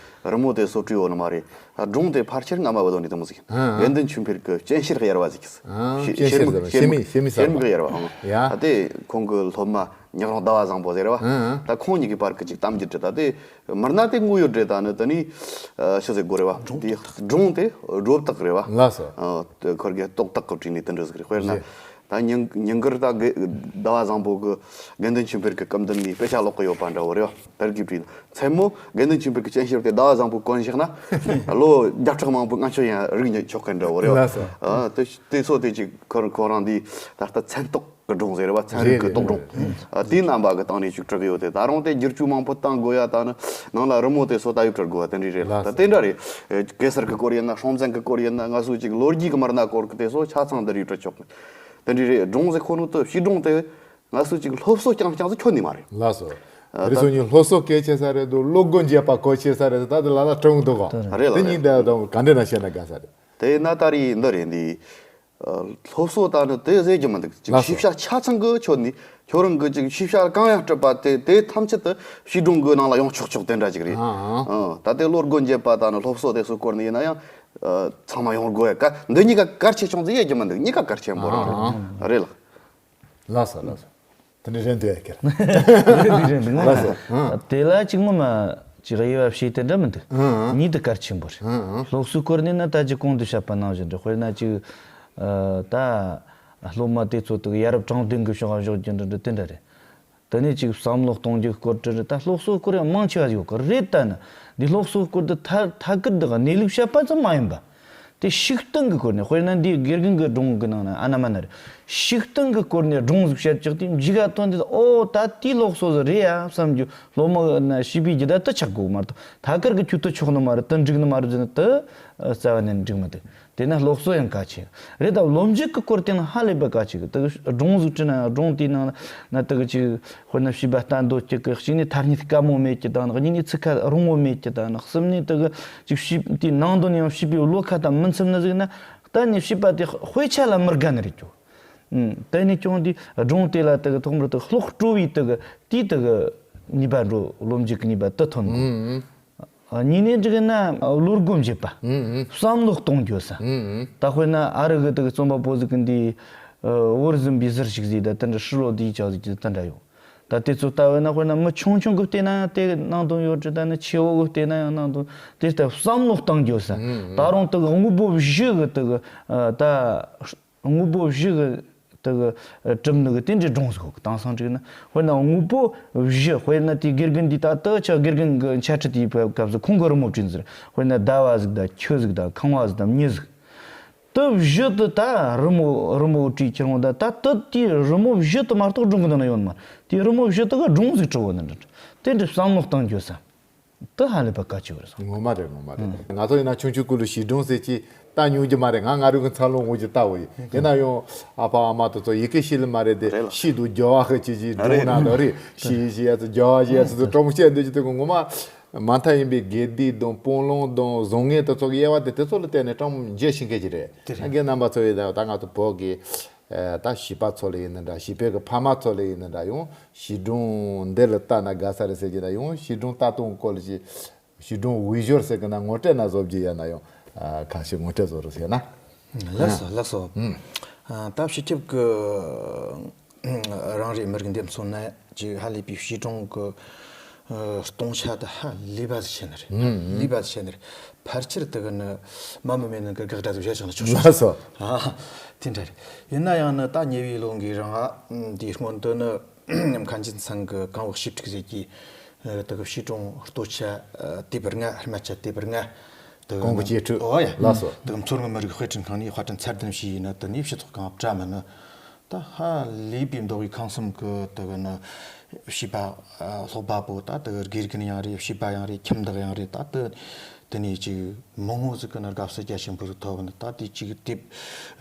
རི་མོ་དེ་སོ་བྲིས་ཡོད་ནི་མ་རེད། སྒྲུང་དེ་ཕལ་ཆེར་སྔ་མ་བོ་དོ་ནི་དེ་མོ་ཟིག་ཡིན། ཨ་ཨ། དགེ་འདུན་ཆོས་འཕེལ་གི་སྤྱན་ཤེལ་གཡར་བ་ཟིག་གི། ཨ། ཤེ་སྤྱན་ཤེལ་ཟེར་བ་ཤེལ་མིག་ཤེལ་མིག་ཟེར་བ། ཤེལ་མིག་གཡར་བ། ཨང་། ཡ། ད་དེ་ཁོང་གི་སློབ་མ་ཉག་རོང་ཟླ་བ་བཟང་པོ་ཟེར་བ། ཨང་ཨང་། ད་ཁོང་གཉིས་ཀྱི་བར་གི་ཅིག་གཏམ་རྒྱུད་རེད། ད་དེ་མི་སྣ་དེ་དངོས་ཡོད་རེད། ད་ནི་དེ་ནི་ཨ་ཤི་ཟེར་དགོས་རེད་བ། སྒྲུང་དེ་དེ་སྒྲུང་དེ་སྒྲོ་བཏགས་རེད་བ། ལགས་སོ། ཨ། དེ་ཁོར་གི་རྟོག་བཏགས་གི་བྲིས་ནས་དེ་འདྲ་ཟིག་རེད། དཔེར་ན། རེད། ད་ཉིན་ཉིན་དཀར་ད་དགེ་ཟླ་བ་བཟང་པོ་གི་དགེ་འདུན་ཆོས་འཕེལ་གྱི་སྐུ་མདུན་ནས་དཔེ་ཆ་ཀློག་གི་ཡོད་པ་འདྲ་བོ་རེད་བ། དར་གྱིས་བྲིས། མཚན་མོ་དགེ་འདུན་ཆོས་འཕེལ་གྱི་སྤྱན་ཞབས་དེ་ཟླ་བ་བཟང་པོས་གོན་བཞག་ན་ལོ་བརྒྱ་ཕྲག་མང་པོའི་སྔ་ཕྱི་ཡང་རིག་ཉན་ཆོག་གི་འདྲ་བོ་རེད་བ། ལགས་སོ། ཨ་དེ་དེ་ཚོ་དེ་ཅིག་ཁོ་ཁོ་རང་འདི་ད་ལྟ་མཚན་རྟོག་གི་སྒྲུང་ཟེར་བ། ཚན་རིག་གི་རྟོག་སྒྲུང་། ཨ་དེའི་རྣམ་པ་གི་སྟེང་ནས་ཅིག་བྲིས་ཡོད་དེ། ད་རུང་དེ་བསྒྱུར་བཅོས་མང་པོ་བཏང་དགོས་ཡ། ད་ནི་ནང་ལ་རི་མོ་དེ་ཚོ་ད་ཡོད་བྲི་དགོས་པ་དེ་འདྲ་རེད་ལ། ད་དེ་འདྲ་རེད། ཨེ་གེ་སར་གི་སྐོར་ཡིན་ན། སྲོང་བཙན་གི་སྐོར་ཡིན་ན། ང་ཚོ་ཅིག་ལོ་རྒྱུས་གི་མི་སྣ་སྐོར་གི་དེ་ཚོ་ཆ་ཚང་འདི་རུ་བྲི་ཆོག་གི། དེ་འདྲ་རེད། སྒྲུང་ཟེར་ཁོ་ནོ་དེ། བྱིས་སྒྲུང་དེ་ང་ཚོ་ཅིག་སློབ་གསོ་རྐྱང་རྐྱང་ཚོ་ཁྱོན་ནས་མ་རེད། ལགས་སོ། ཨ་རེ་ད་སོ་ཉིན་སློབ་གསོ་གལ་ཆེ་ས་རེད་འདུག་སློབ་སྒོ་འབྱེད་པ་གལ་ཆེ་ས་རེད་འདུག་ད་དེ་ལ་ལ་དྲང་འདུག་ག་རེད་ལ། དེ་རེད། ཉིན་དེ་དང་ག་འདྲ་ན་བཤད་ན་དགའ་ས་རེད། དེ་ན་ད་རེས་འདི་རེད། འདི་ཨ་སློབ་གསོ་ད་ནི་དེ་ཟེར་རྒྱུ་མི་འདུག་ཅིག་ལགས་སོ། ཤེས་བྱ་ཆ་ཚང་གི་ཁྱོན་ནས། ཁྱོད་རང་གི་ཅིག་ཤེས་བྱ་གང་ཡང་སྤྲད་པ་དེ་དེ་ཐམས་ཅད་དུ་བྱིས་སྒྲུང་གི་ནང་ལ་ཡོང་ཆོག་ཆོག་དེ་འདྲ་ཅིག་རེད། ཨ་ཨ། ཨ་ད་དེ་སློབ་སྒོ་འབྱེད་པ་ད་ནི་སློབ་གསོ་དེ་ཚོའི་སྐོར་ནས་ཡིན་ན་ཡང་། ཨ་ཚང་མ་ཡོང་དགོས་ཡ། ག་འདི་གཉིས་ཀ་གལ་ཆེ་ཆུང་ཟེར་ཡ་རྒྱུ་མི་འདུག་གཉིས་ཀ་གལ་ཆེན་པོ་རང་རེད། ཨ་རེད་ལགས། ལགས་སོ་ལགས་སོ། དེ་འདྲ་རེད་འདུག་ཡ་ཁྱེད། དེ་འདྲ་རེད་འདུག་ང་། ལགས་སོ། ཨ། དེ་ལ་ཅིག་ངོ་མ་ཅིག་དབྱེ་བ་ཕྱེ་དེ་འདྲ་མི་འདུག་ཨ་ཨ། གཉིས་དེ་གལ་ཆེན་པོ་རེད། ཨ་ཨ། སློབ་གསོའི་སྐོར་ནས་ན་ད་ཅིག་གོང་དུ་བཤད་པ་ནང་བཞིན་རེད། དཔེར་ན་ཅིག་ཨ་ད་སློབ་མ་དེ་ཚོ་དག་ཡ་རབས་དྲང་བདེན་གྱི་ཕྱོགས་ལ་འཇོག་རྒྱུ་འདྲ་འདྲ་དེ་འདྲ་རེད། དེ་ནས་ཅིག་བསམ་བློ་གཏོང་རྒྱུའི་སྐོར་དེ་རེད། ད་སློབ་གསོའི་སྐོར་ཡང་མང་ཆེ་བ་ཡོད་གི་རེད། ད་ནི་འདི་སློབ་གསོའི་སྐོར་དེ་ཐད་ཐད་ཀར་དག་གནས་ལུགས་བཤད་པ་ཙམ་མ་ཡིན་པ། དེ་བཤུག་གཏོང་གི་སྐོར་ནས། དཔེར་ན་འདིའི་དགེ་རྒན་གྱི་སྒྲུང་གི་ནང་ན་ཨ་ན་མ་ན་རེད། བཤུག་གཏོང་གི་སྐོར་ནས་སྒྲུང་ཟིག་བཤད་ཀྱག་དེ་མཇུག་ག་ཐོན་དུས། ཨོ་ད་དེའི་སློབ་གསོ་ཟིག་རེད་ཡ་བསམ་རྒྱུ། སློབ་མ་ན་བྱིས་པའི་རྒྱུད་ད་དེ་ཆགས་དགོས་མ་གཏོགས། ཐད་ཀར་གྱི་ཁྱོད་དེ་ཆོག་ནི་མ་རེད། དེ་འགྲིག་ནི་མ་རེད་ཟེར་ནི་དེ་རྩ་བ་ནས་འགྲིག་མི་འདུག་དེ་ན་སློབ་གསོ་ཡང་གལ་ཆེ་རེད། ད་སློབ་འཇུག་གི་སྐོར་དེ་ན་ཧ་ལས་པ་གལ་ཆེ་གི། དེ་སྒྲུང་ཟིག་བྲིས་ན་ཡང་སྒྲུང་དེའི་ནང་ན་དེ་གི་ཅིག་དཔེར་ན་བྱིས་པ་ལྟ་འདོད་སྐྱེ་གི། གཅིག་ནས་ཐ་སྙད་དཀའ་མོ་མེད་ཀྱི་དང་། གཉིས་ནས་ཚིག་ཁ་རིང་མོ་མེད་ཀྱི་དང་། གསུམ་ནས་དེ་གི་ཅིག་བྱིས་དེའི་ནང་དོན་ཡང་བྱིས་པའི་བློ་ཁ་དང་མི་འཚམ་ནི་ཟིག་ན། གཏན་ནས་བྱིས་པ་དེ་དཔེ་ཆ་ལ་མི་དགའ་ནི་རེད་ཀྱོ། ཨུམ། དེ་ནས་ཀྱང་དེ་སྒྲུང་དེ་ལ་དེ་གི་ཐོག་མར་དེ་གི་ཀློག་སྤྲོ་བའི་དེ་གི་དེའི་དེ་གི་ནུས་པ་འགྲོ། སློབ་འཇུག་གི་ནུས་པ་དེ་ཐོན་གོ། ཨུམ། ཨ་གཉིས་ནས་འགྲིག་ན་བློ་སྒོ་འབྱེད་པ། ཨུམ། བསམ་བློ་གཏོང་རྒྱུ་ས། ཨུམ། ད་དཔེར་ན་ཨ་རི་གི་དེ་གི་རྩོམ་པ་པོ་ཟིག་གི་འདི་ཨ་བོར་ཟིན་པའི་ཟུར་ཞིག་ཟིག་ད་དེ་འདྲ་ཧྲི་ལོ་དེའི་ཅག་ཟིག་གི་དེ་འདྲ་ཡོད། ད་དེ་ཚོ་ལྟ་བས་ན་དཔེར་ན་མི་ཆུང་ཆུང་གིས་བལྟས་ན་ཡང་དེ་ནང་དོན་ཡོད་རེད། ད་ནི་ཆེ་བོ་གིས་བལྟས་ན་ཡང་ནང་དོན། དེ་ལྟར་བསམ་བློ་གཏང་རྒྱུ་ས། ཨུམ། ད་རུང་དེ་གི་དངོས་པོ་བཞི་གི་དེ་གི་ཨ་ད། དངོས་པོ་བཞི་གི་དེ་གི་གྲུབ་ནི་གི་དེ་འདྲའི་སྒྲུང་ཟིག་གི། དེང་སང་བྲིས་ན་དཔེར་ན་དངོས་པོ་བཞི། དཔེར་ན་དེའི་དགེ་རྒན་འདི་ད་ལྟ་ཆ་དགེ་རྒན་གི་འཆད་ཁྲིད་དེའི་སྐབས་སུ་ཁོང་གི་རི་མོ་བྲིས་ཟེར། དཔེར་ན་ཟླ་བ་ཟིག་དང་ཆུ་ཟིག་དང་ཁང་བ་ཟིག་དང་མྱི་ཟིག་དེ་བཞི་དེ་ད་རི་མོ་རི་མོ་བྲིས་ཁྱེར་འོང་། ད་ད་དེ་དེའི་རི་མོ་བཞི་དེ་མ་གཏོགས་སྒྲུང་གི་ནང་ན་ཡོད་ནི་མ་རེད། དེའི་རི་མོ་བཞི་དེ་གི་སྒྲུང་ཟིག་བྲི་འོ་ནི་འདྲ། དེ་འདྲའི་བསམ་བློ་གཏང་རྒྱུ་ས། དེ་ཧ་ལས་པ་གལ་ཆེ་བ་རེད་བསམ། ངོ་མ་རེད། ངོ་མ་རེད། ང་ཚོ་ཡིན་ན་ཆུང་ཆུང་སྐབས་ལ་བྱིས་སྒྲུང་ཟེར་གྱི་ལྟ་མྱོང་རྒྱུ་མ་རེད། ང་ང་རང་གི་འཚར་ལོངས་འོང་རྒྱུ་ལྟ་བུ་ཡིན། ཡིན་ན་ཡང་ཨ་ཕ་ཨ་མ་དེ་ཚོ་ཡི་གེ་ཤེས་ལེ་མ་རེད་དེ། རེད་ལ། ཤིན་ཏུ་རྒྱལ་བ་ཧི་ཅི་ཅི་སྒྲུང་རེད། ནང་དུ་རེད། ཤི་ཤི་ཡ་ཚོ་རྒྱལ་བ་ཞི་ཡ་ཚོ་ཚོ་སྤྲང་པོ་བཤད་འདོད་ཀྱི། དེ་ངོ་མ་མ་མཐའ་ཡིན་པའི་དགེ་སྡིག་དང་སྤོང་ལུང་དང་བཟང་ངན་དེ་ཚོ་གི་དབྱེ་བ་དེ་དེ་ཚོ་ལ་བརྟེན་ནས་སྤྲང་པོ་འཇལ་ཤེས་མཁན་ཅིག་རེད། དེ་རེད། རྒན་རྣམ་པ་ཚོ་ཡིན་ད་ད་ང་ཚོ་བོད་ཀྱི་ཨ་ད་བྱིས་པ་ཚོ་ལ་ཡིན་ན་འདྲ། བྱིས་པའི་གི་ཕ་མ་ཚོ་ལ་ཡིན་ན་འདྲ། ཡང་བྱིས་སྒྲུང་འདི་ལ་ལྟ་ན་དགའ་ས་རེད་ཟེར་གྱི་ན། ཡང་བྱིས་སྒྲུང་ལྟ་སྟངས་སྐོར་ལ་ཅིག་བྱིས་སྒྲུང་འོས་སྦྱོར་ཟེར་གྱི་ན་ངོ་སྤྲོད་ན་བཟོ་རྒྱུ་ཡ་ན། ཡང་ཨ་ཁ་ཤས་ངོ་སྤྲོད་བཟོ་རོགས་ཟེར་ན། ལགས་སོ་ལགས་སོ། ཨ་ད་སྤྱི་ཁྱབ་ཀྱི་རང་རེའི་མི་རིགས་འདེམས་སོང་ན་ཅིག་ཧ་ལས་པའི་བྱིས་སྒྲུང་གི་ཨ་སྟོང་ཆ་དེ་ཧ་ལས་པ་ཟིག་བྱས་ནི་རེད། ལས་པ་ཟིག་བྱས་ནི་རེད། ཕལ་ཆེར་དེ་གི་ནི་མ་མི་མེད་ནི་གི་དགག་སྒྲ་ཟིག་བྱས་ཆོག་ནི་ཆོག་ཆོག་ལགས་སོ། ཨ་དེ་འདྲ་རེད། ཡིན་ན་ཡང་ནི་ད་ཉེ་བའི་ལོ་འགའི་རིང་ང་འདིའི་སྔོན་དུ་ནི་མཁན་ཆེན་ཚང་གི་གངས་འོག་བྱིས་ཕྲུག་ཟེར་གྱི་དེ་གི་བྱིས་སྒྲུང་སྟོད་ཆ་དེབ་ལྔ། སྨད་ཆ་དེབ་ལྔ། དེ་གི་གོང་གི་ནི་གཅེས་ཕྲུག་ཨོ་ཡ། ལགས་སོ། དེ་གི་མཚོ་སྔོན་མི་རིགས་དཔེ་སྐྲུན་ཁང་ནས་དཔར་སྐྲུན་ཚད་ལྡན་བྱས་ཡིན་ན། དེ་ནས་སྤྱི་ཚོགས་ཁང་བཀྲམ་མི་ནི། ད་ཧ་ལས་པའི་མདོ་དབུས་ཁམས་གསུམ་གི་དེ་གི་ནི་བྱིས་པ་ཨ་ཀློག་པ་པོ། ད་དེ་གི་དགེ་རྒན་ཡང་རེད། བྱིས་པ་ཡང་རེད། ཁྱིམ་བདག་ཡང་རེད། ད་དེ་དེ་ནས་ཅིག་མི་ངོ་ཟིག་གི་ནི་དགའ་བསུ་རྒྱ་ཆེན་པོ་ཟིག་ཐོབ་ནི། ད་དེ་ཅིག་དེབ་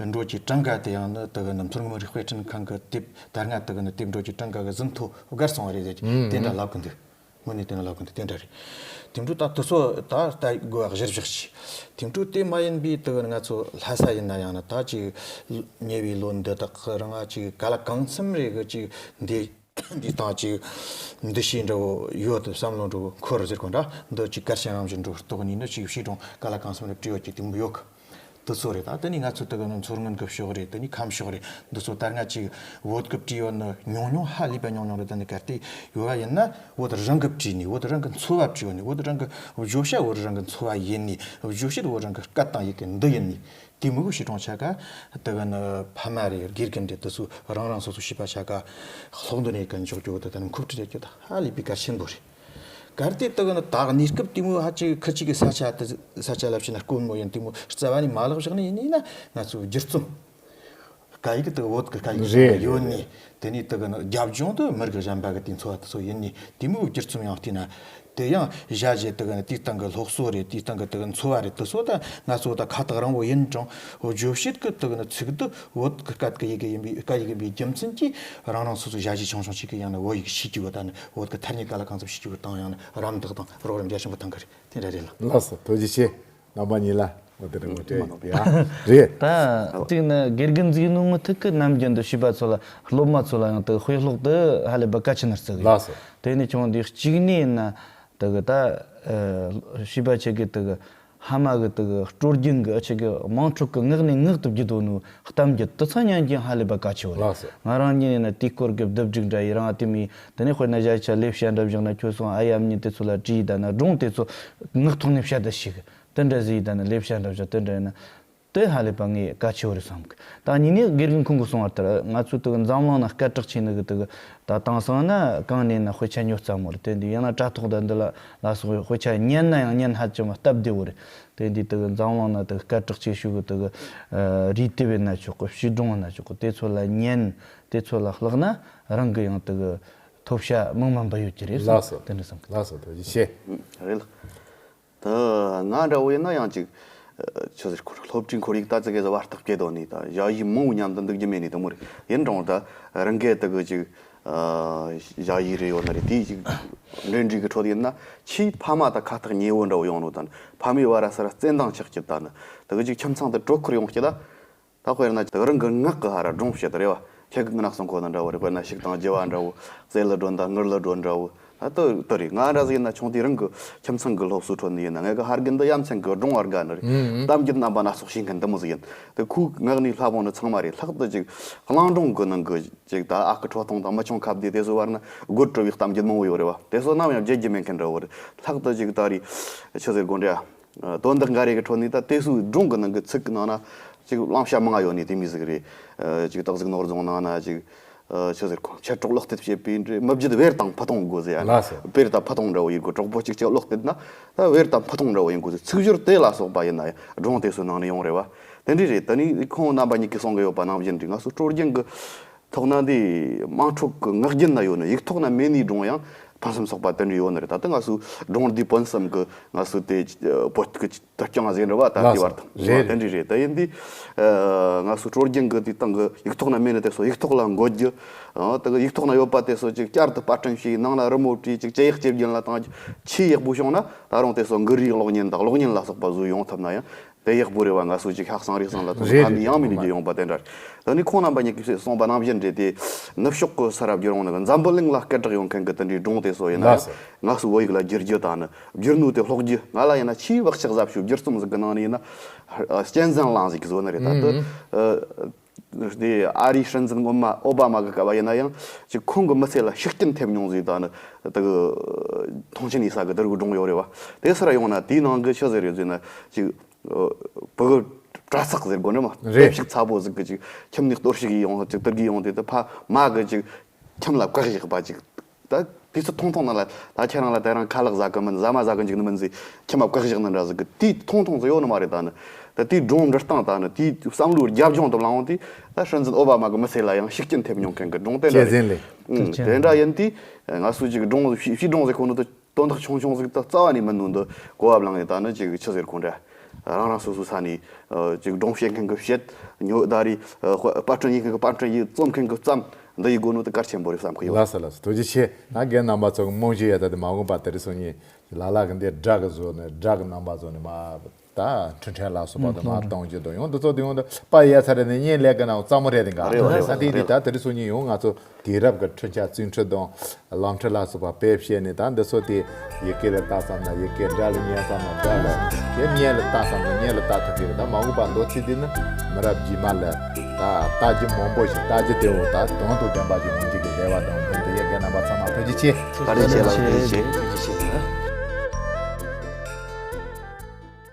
འགྲོ་གི་གྲངས་ཀ་དེ་ཡང་ནི་དེ་གི་ནི་མཚོ་སྔོན་མི་རིགས་དཔེ་སྐྲུན་ཁང་གི་དེབ་ད་སྔ་དེ་གི་ནི་དེབ་འགྲོ་གི་གྲངས་ཀ་གི་ཟིན་ཐོ་བརྒལ་སོང་བ་རེད་ཟེར་གི། ཨུམ། དེ་འདྲ་ལབ་གི་འདུག་དངོས་གནས་དེ་ནི་ལབ་གི་འདུག་དེ་འདྲ་རེད། དེ་འཕྲོ་ད་དེ་ཚོ་ད་ལྟ་དགོས་པ་གཞིར་བཞག་ཅིག་དེ་འཕྲོ་དེ་མ་ཡིན་པའི་དེ་གི་ང་ཚོ་ལྷ་ས་ཡིན་ན་ཡང་ན། ད་ཅིག་ཉེ་བའི་ལོ་འདི་དག་གི་རིང་ང་ཅིག་ག་ལ་གང་འཚམ་རེ་གི་ཅིག་འདི་འདི་སྟེང་ཅིག་འདུ་ཤེས་འདྲ་བོ་ཡོད་དེ། བསམ་བློ་འདྲ་བོ་འཁོར་ཟེར་གོ་འདྲ། འདི་ཅིག་གལ་ཆེན་རང་བཞིན་འདྲ་བོ་རྟོགས་ནས་ནི་ཅིག་བྱིས་སྒྲུང་ག་ལ་གང་འཚམ་རེ་བྲིས་ཡོད་ཀྱི་དེ་མོ་ཡོད་གི། དེ་ཚོ་རེད། ད་དེ་ནས་ང་ཚོ་དེ་ག་ནི་མཚོ་སྔོན་གྱི་ཕྱོགས་རེད། དེ་ནས་ཁམས་ཕྱོགས་རེད། འདི་ཚོ་ད་སྔ་ཅིག་བོད་ཀྱི་བྲིས་ཡོད་ནི་ཉུང་ཉུང་ཧ་ལས་པ་ཉུང་ཉུང་རེད། དེ་ནས་གལ་ཏེ་ཡོད་པ་ཡིན་ན་བོད་རང་གི་བྲིས་ནས་བོད་རང་གི་འཚོ་བ་བྲིས་ཡོད་ནས། བོད་རང་གི་བརྗོད་བྱ་བོད་རང་གི་འཚོ་བ་ཡིན་ནས། བརྗོད་བྱེད་བོད་རང་གི་སྐད་དང་ཡི་གེ་འདི་ཡིན་ནས། དེ་མི་གི་བྱིས་སྒྲུང་ཆ་ག་དེ་ག་ནི་ཕ་མ་རེད། དགེ་རྒན་རེད། དེ་ཚོ་རང་རང་སོ་སོ་བྱིས་པ་ཆ་ག་སློབ་འདོན་ཡེད་གི་འཇོག་རྒྱུ་དེ་ད་ནི་མཁོ་སྤྲོད་ཡེད་རྒྱུ་དེ་ཧ་ལས་པའི་གལ་ཆེན་པོ་རེད། གལ་ཏེ་དེ་ག་ནི་ད་གནས་སྐབས་དེ་མོ་ཧ་ཅིག་ཁི་ཅིག་གི་ས་ཆ་དེ་ས་ཆ་ལབ་ཕྱིན་ན་དཀོན་མོ་ཡིན། དེ་མོ་རྩ་བ་ནས་མ་ལག་བཞག་ནས་ཡིན་ན། ང་ཚོ་བསྒྱུར་རྩོམ་སྐད་ཡིག་དེ་བོད་ཀྱི་སྐད་ཡིག་རེད། ཡོད་ནི། དེ་ནས་དེ་ག་ནི་རྒྱབ་ལྗོངས་དེ་མི་རིགས་གཞན་པ་གི་དེ་འཚོ་བ་དེ་ཚོ་ཡིན་ནི། དེ་མོ་བསྒྱུར་རྩོམ་ཡང་བལྟས་ན། དེ་ཡང་ཞ་ཞེ་དེ་ག་ནི་དེའི་སྟེང་གི་སློབ་གསོ་རེད། དེའི་སྟེང་གི་དེ་ག་འཚོ་བ་རེད། དེ་ཚོ་ད་ང་ཚོ་ད་ཁ་ཐག་རིང་བོ་ཡིན་ཀྱང་། བརྗོད་བྱེད་ཀྱི་དེ་ག་ནི་ཚིག་དེ་བོད་ཀྱི་སྐད་ཀྱི་ཡི་གེ་ཡིན་པའི་སྐད་ཡིག་ཡིན་པའི་རྒྱུ་མཚན་གྱིས་རང་རང་སོ་སོ་ཞ་ཞེ་ཆུང་ཆུང་ཞིག་གིས་ཡང་ན་བོད་ཡིག་ཤེས་རྒྱུ་བོ། ད་ནི་བོད་ཀྱི་ཐ་སྙད་ག་ལ་གང་འཚམ་ཤེས་རྒྱུ་བོ་དང་། ཡང་ན་རམ་འདེགས་དང་རོགས་རམ་རྒྱ་ཆེན་པོ་གཏོང་གི་རེད། དེ་འདྲ་རེད་ལ། ལགས་སོ། ཐུགས་རྗེ་ཆེ། རྣམ་པ་གཉིས་ལ་འོ་དེ་རིང་ངོ་སྤྲད་ཡ་རེད། ད་གཅིག་ནི་དགེ་རྒན་ཟིག་ནོ་ངོ་ཐུག་གི་ནམ་རྒྱུན་དུ་བྱིས་པ་ཚོ་ལ་སློབ་མ་ཚོ་ལ་ཡང་དེ་དཔེ་ཀློག་དེ་ཧ་ལས་པ་གལ་ཆེ་ན་རྩི་གི། ལགས་སོ། དེ་ནས་ཆུང་དུས་གཅིག་ནས་ཡིན་ན་དེ་གི་ད་བྱིས་པ་ཆེ་གི་དེ་གི་ཕ་མ་གི་དེ་གི་སྲོལ་རྒྱུན་གི་ཨ་ཆེ་གི་དམངས་ཁྲོད་གི་ངག་ནས་ངག་ཏུ་བརྒྱུད་དོ་ནོ་གཏམ་རྒྱུད་དེ་ཚོ་ཉན་རྒྱུ་ཧ་ལས་པ་གལ་ཆེ་བ་རེད། ལགས་སོ། ང་རང་ཉིད་ཡིན་ན་དེའི་སྐོར་གི་བསྡུ་སྒྲིག་འདྲ་ཡི་རང་ཨ་དེ་མི་དེ་ནས་དཔེར་ན་གཞལ་བྱ་ལེ་བྱ་འདྲ་བཞག་ན། ཁྱོད་སོང་ཨ་ཡ་མྱི་དེ་ཚོ་ལ་དྲིས་ད་ན་སྒྲུང་དེ་ཚོ་ངག་ཐོག་ནས་བཤད་ད་ཞིག་དེ་འདྲ་ཟིག་ད་ན་ལེ་བྱ་འདྲ་བཞག་དེ་འདྲ་ཡིན་ན། དེ་ཧ་ལས་པ་ངས་གལ་ཆེ་བོ་རེད་བསམ་གི། ད་གཉིས་ནས་དགེ་རྒན་ཁོང་གིས་གསུངས་པ་ལྟར་ང་ཚོའི་དེ་གི་འཛམ་གླིང་ན་སྐད་གྲགས་ཆེ་ནི་གི་དེ་གི་ད་དེང་སང་ན་གང་ནས་ན་དཔེ་ཆ་ཉོ་སླ་མོ་རེད། དེ་འདི་ཡང་ན་དྲ་ཐོག་ད་འདི་ལ་ལ་སོགས་དཔེ་ཆ་ཉན་ན་ཡང་ཉན་ཧ་ཅང་སྟབས་བདེ་བོ་རེད། དེ་འདི་དེ་གི་འཛམ་གླིང་ན་དེ་གི་སྐད་གྲགས་ཆེ་ཤོས་གི་དེ་གི་རིགས་དེབ་ཡིན་ན་ཆོག་གི། བྱིས་སྒྲུང་ཡིན་ན་ཆོག་གི། དེ་ཚོ་ལ་ཉན། དེ་ཚོ་ལ་བཀླགས་ན་རང་གི་ཡང་དེ་གི་ཐོབ་བྱ་མང་མང་འབུལ་ཡོད་ཀྱི་རེད་བསམ། ལགས་སོ། དེ་འདྲ་བསམ་གི། ལགས་སོ། ཐུགས་རྗེ་ཆེ། རེད་ལ། ད་ང་འདྲ་བོ་ཡིན་ན་ཡང་ཅིག་ཆི་ཟེར་ཁོ་སློབ་གྲྭའི་ཁོར་ཡུག་ད་ཙི་གེ་ཟིག་བར་ཐག་བཅད་དོ་ནི་ད་ཞ་ཡི་མང་བོ་མཉམ་དུ་འདུག་རྒྱུ་མེད་ནི་དེ་མོ་རེད། ཡིན་རུང་ད་རང་གི་དེ་གི་ཅིག་ཞ་ཡི་རེ་ཡོད་ན་རེད། དེའི་ཅིག་འབྲེལ་འདྲིས་གི་ཁྲོད་ཡིན་ན་ཆེས་ཕ་མ་ད་ཁ་ཐག་ཉེ་བོ་འདྲ་བོ་ཡོང་ནོ། ད་ཕ་མའི་བར་ས་ར་བརྩེ་འདང་ཆགས་ཀྱི། ད་ནི་དེ་གི་ཅིག་ཁྱིམ་ཚང་དུ་དྲོ་ཁུར་ཡོང་སྐྱིད་ད། ད་དཔེར་ན་རང་གི་ངག་གི་ཧ་ར་སྒྲུང་བཤད་རེད་བ། ཁྱེད་ཀྱི་ངག་སོང་ཁོ་ན་འདྲ་བོ་རེད། དཔེར་ན་ཕྱུགས་དང་བྱི་བ་འདྲ་བོ། རྩེ་ལི་སྒྲོན་དང་དངུལ་ལི་སྒྲོན་འདྲ་བོ། ད་དེ་དེ་རེད། ང་འདྲ་ཟིག་ཡིན་ན་ཆུང་དུས་རང་གི་ཁྱིམ་ཚང་གི་སློབ་གསོའི་ཁྲོད་ནས་ཡིན་ན་ངེད་ཀྱི་ཕ་རྒན་འདི་ཡ་མཚན་གི་སྒྲུང་བར་དགའ་ནི་རེད། ཨུ་ཨུ། གཏམ་རྒྱུད་རྣམ་པ་སྣ་ཚོགས་ཤེས་མཁན་འདི་མོ་ཟིག་ཡིན། དེ་ཁོའི་ངག་ནས་སླབ་འོང་ནི་ཚང་མ་རེད། ལྷག་ཏུ་ཅིག་གླིང་སྒྲུང་གི་ནང་གི་ཅིག་ད་ཨ་ཁུ་ཁྲོ་ཐུང་དང་མི་ཆུང་ཁ་བདེ་དེ་ཚོའི་བར་ན་དགོད་བྲོ་བའི་གཏམ་རྒྱུད་མང་བོ་ཡོད་རེད་བ། དེ་ཚོ་ནམ་ཡང་བརྗེད་རྒྱུ་མེད་མཁན་འདྲ་བོ་རེད། ལྷག་ཏུ་ཅིག་ད་རེས་ཆི་ཟེར་དགོས་འདྲ། དོན་དག་འགའ་རེ་གི་ཁྲོད་ནས་ད་དེ་ཚོའི་སྒྲུང་གི་ནང་གི་ཚིག་གི་ནང་ན་ཅིག་བླང་བྱ་མང་ང་ཡོད་ནི་དེ་མོ་ཟིག་རེད། ཅིག་སྟག་གཟིག་ནོར་རྫོང་ནང་ན་ཅིག་ཆི་ཟེར་ཁོ་མཆེད་གྲོགས་ལག་དེབ་བྱེད་པའི་འདྲ། མི་བརྒྱུད་བེར་དང་ཕུ་ཐུང་དགོས་ཟེར་ཡ། ལགས་སོ། བེར་དང་ཕུ་ཐུང་འདྲ་བོ་ཡིན་དགོས། གྲོགས་པོ་གཅིག་གཅིག་ལག་དེབ་ན་ད་བེར་དང་ཕུ་ཐུང་འདྲ་བོ་ཡིན་དགོས་ཟེར། ཚིག་སྦྱོར་དེ་ལ་སོགས་པ་ཡིན་ན་ཡང་སྒྲུང་དེ་ཚོའི་ནང་ནས་ཡོང་རེད་བ། དེ་འདྲ་རེད། ད་ནི་ཁོང་རྣམ་པ་གཉིས་ཀྱིས་གསུང་གི་ཡོད་པ་ནང་བཞིན་རེད། ང་ཚོ་སྲོལ་རྒྱུན་གྱི་ཐོག་ན་འདི་དམངས་ཁྲོད་ཀྱི་ངག་རྒྱུན་ན་ཡོད་ནི། ཡིག་ཐོག་ན་མེད་ནི་སྒྲུང་ཡང་ཕུན་སུམ་ཚོགས་པ་དེ་འདྲ་ཡོད་ནི་རེད། ད་ལྟ་ང་ཚོའི་སྒྲུང་འདིའི་བོན་གསུམ་གྱི་ང་ཚོའི་དེ་བོད་ཀྱི་དུ་རྐྱང་ཟེར་འདྲ་བ་ད་ལྟའི་བར་དུ། ལགས་སོ། རེད། དེ་འདྲ་རེད། ད་ཡིན་དུས་ང་ཚོའི་སྲོལ་རྒྱུན་གྱི་དེ་སྟེང་གི་ཡིག་ཐོག་ན་མེད་ནི་དེ་ཚོ་ཡིག་ཐོག་ལ་འགོད་རྒྱུ། དེ་གི་ཡིག་ཐོག་ན་ཡོད་པ་དེ་ཚོ་ཅིག་བསྐྱར་དུ་པར་སྐྲུན་བྱས། ནང་ན་རི་མོ་བྲིས། ཅིག་དཔྱད་ཡིག་དཔྱད་རྒྱུན་ལ་བཏང་རྒྱུ་ཆེས་ཡག་པོ་བྱུང་ན། ད་རུང་དེ་ཚོ་མགུར་རིགས་གློག་བརྙན་དང་གློག་བརྙན་ལ་སོགས་པ་བཟོས་ཡོང་ཐུབ་ན་ཡང་དེ་ཡག་པོ་རེད་བ། ང་ཚོ་ཅིག་ཤ་གསང་རུས་གསང་ལ་ཐོག་རེད། ཕ་མེས་ཡང་མེས་ནས་རྒྱུ་ཡོང་པ་དེ་འདྲ་རེད། ད་ནི་ཁོང་རྣམ་པ་གཉིས་ཀྱིས་གསུངས་པ་ནང་བཞིན་རེད་དེ། ནུབ་ཕྱོགས་ཀྱི་ས་ར་བརྒྱུད་རུང་ནི་འཛམ་བུ་གླིང་ལ་སྐད་གྲགས་ཡོང་མཁན་གྱི་དེ་འདྲའི་སྒྲུང་དེ་ཚོ་ཡིན་ན་ཡང་། ལགས་སོ། ང་ཚོའི་བོད་ཡིག་ལ་བསྒྱུར་རྒྱུ་དང་ནི་བསྒྱུར་ནོ་དེ་ཀློག་རྒྱུ། ང་ལ་ཡིན་ན་ཆེས་བག་ཆགས་ཟབ་ཤོས་བསྒྱུར་རྩོམ་ཟིག་གི་ནང་ནས་ཡིན་ན་གཅན་གཟན་གླིང་ཟིག་གི་བཟོ་ནི་རེད། ད་དུ་ཨུ་ཨུ། དེ་ཨ་རིའི་སྲིད་འཛིན་ཨོ་མ་ཨོ་བྷ་མ་གི་སྐབས་ཡིན་ན་ཡང་ཅིག་ཁོང་གི་མི་ཚེ་ལ་ཤུགས་རྐྱེན་ཐེབས་མྱོང་ཟིག་ད་ནི་དེ་གི་མཐོང་ཆེན་ཡིན་ས་གི་དེ་རིགས་སྒྲུང་ཡོད་རེད་བ། དེ་སར་ཡོང་ན་དེའི་ནང་གི་ཆི་ཟིག་རེད་ཟེར་ན་ཅིག་བུ་གུ་གྲྭ་ཚག་ཟེར་དགོས་ནི་མ། རེད། དེབ་ཞིག་ཚ་པོ་ཟིག་གི་ཅིག་ཁྱིམ་ནས་གཏོར་བཤིག་ཡིས་ཡོང་ཅིག་དེ་གི་ཡོང་དེ་དེ་ཕ་མ་གི་ཅིག་ཁྱིམ་ལ་བཀག་བཞག་པ་ཅིག་ད་དུས་ཚོད་ཐུང་ཐུང་ནང་ལ་ད་ཁྱེད་རང་ལ་དེ་རིང་ཁ་ལག་ཟ་གི་མིན། ཟ་མ་ཟ་གི་འཇུག་ནི་མིན་ཟེར་ཁྱིམ་མ་བཀག་བཞག་ནི་འདྲ་ཟིག་གི་དུས་ཐུང་ཐུང་ཟིག་ཡོད་ནི་མ་རེད། ད་ནི་ད་དེའི་སྒྲུང་འབྲི་སྟངས་དང་ནི་དེའི་བསམ་བློའི་རྒྱབ་ལྗོངས་དེ་བླངས་འོང་དུས་ད་སྲིད་འཛིན་ཨོ་བྷ་མ་གི་མི་ཚེ་ལ་ཡང་ཤུགས་རྐྱེན་ཐེབས་མྱོང་མཁན་གི་སྒྲུང་དེ་འདྲ་རེད། ཨང་། དེ་འདྲ་ཡིན་དུས་ང་ཚོས་ཅིག་སྒྲུང་བྱིས་སྒྲུང་ཟེར་གོ་ནོ་དེ་དོན་དག་ཆུང་ཆུང་ཟིག་ད་རྩ་བ་ནས་མིན་ནོ་འདི་གོ་བ་བླངས་ནས། ད་ནི་ཅིག་ཆི་ཟེར་གོ་འདྲ་རང་རང་སོ་སོའི་ས་ནས་ཅིག་སྒྲུང་བཤད་མཁན་གི་བཤད། ཉོ་ད་རེས་པར་སྐྲུན་ཡེད་མཁན་གི་པར་སྐྲུན་ཡེད། རྩོམ་མཁན་གི་རྩོམ། འདི་ཡི་སྒོ་ནས་དེ་གལ་ཆེན་པོ་རེད་བསམ་གི་ཡོད། ལགས་སོ་ལགས་སོ། ཐུགས་རྗེ་ཆེ། ད་རྒན་རྣམ་པ་ཚོ་གི་རྨང་གཞི་ཡོད་ད་དེ་མ་འོངས་པ་དེ་རིང་སང་ཉིན་ལ་ལ་གི་འདི་སྒྲ་གི་བཟོ་ནས་སྒྲ་གི་རྣམ་པ་བཟོ་ནས་མ། ད་འཕྲིན་ཕྲན་ལ་སོགས་པ་དང་མ་གཏོང་རྒྱུ་དང་ཡང་འདི་ཚོ་དེ་ཡང་འདི་པ་ཡ་ཚ་རེ་ནས་བརྙན་ལས་ཀ་ནང་རྩ་མོ་རེད་དེ་འགའ་རེད་རེད། ས་དེ་དེ་ད་དེ་རིང་སང་ཉིན་ཡང་ང་ཚོ་དུས་རབས་ཀྱི་འཕྲིན་བཅར་བརྩོན་འགྲུས་དང་ལམ་ཁྲིད་ལ་སོགས་པ་དཔེ་བཤད་ནས་ད་འདི་ཚོ་དེ་ཡི་གེ་ལ་ལྟ་བསམ་ན་ཡི་གེ། སྒྲ་ལ་ཉན་བསམ་ན་སྒྲ་ལ་དེ་བརྙན་ལ་ལྟ་བསམ་ན་བརྙན་ལ་ལྟ་ཐུབ་ཀྱི་རེད། ད་མ་འོངས་པ་མདོར་ཚིག་འདི་ནི་མི་རབས་རྗེས་མ་ལ་ད་ལྟ་རྒྱུ་མང་པོ་ཞིག་ལྟ་རྒྱུ་དེ་འོ་ད་དོན་དང་ལྡན་པ་ཞིག་འོང་རྒྱུ་གི་རེ་བ་དང་འབུལ་དུ་ཡི་གེ་རྣམ་པ་ཚང་མ་ཐུགས་རྗེ་ཆེ། བཀའ་དྲིན་ཆེ་ལགས། ཐུགས་རྗེ་ཆེ། ཐུགས་རྗེ་ཆེ།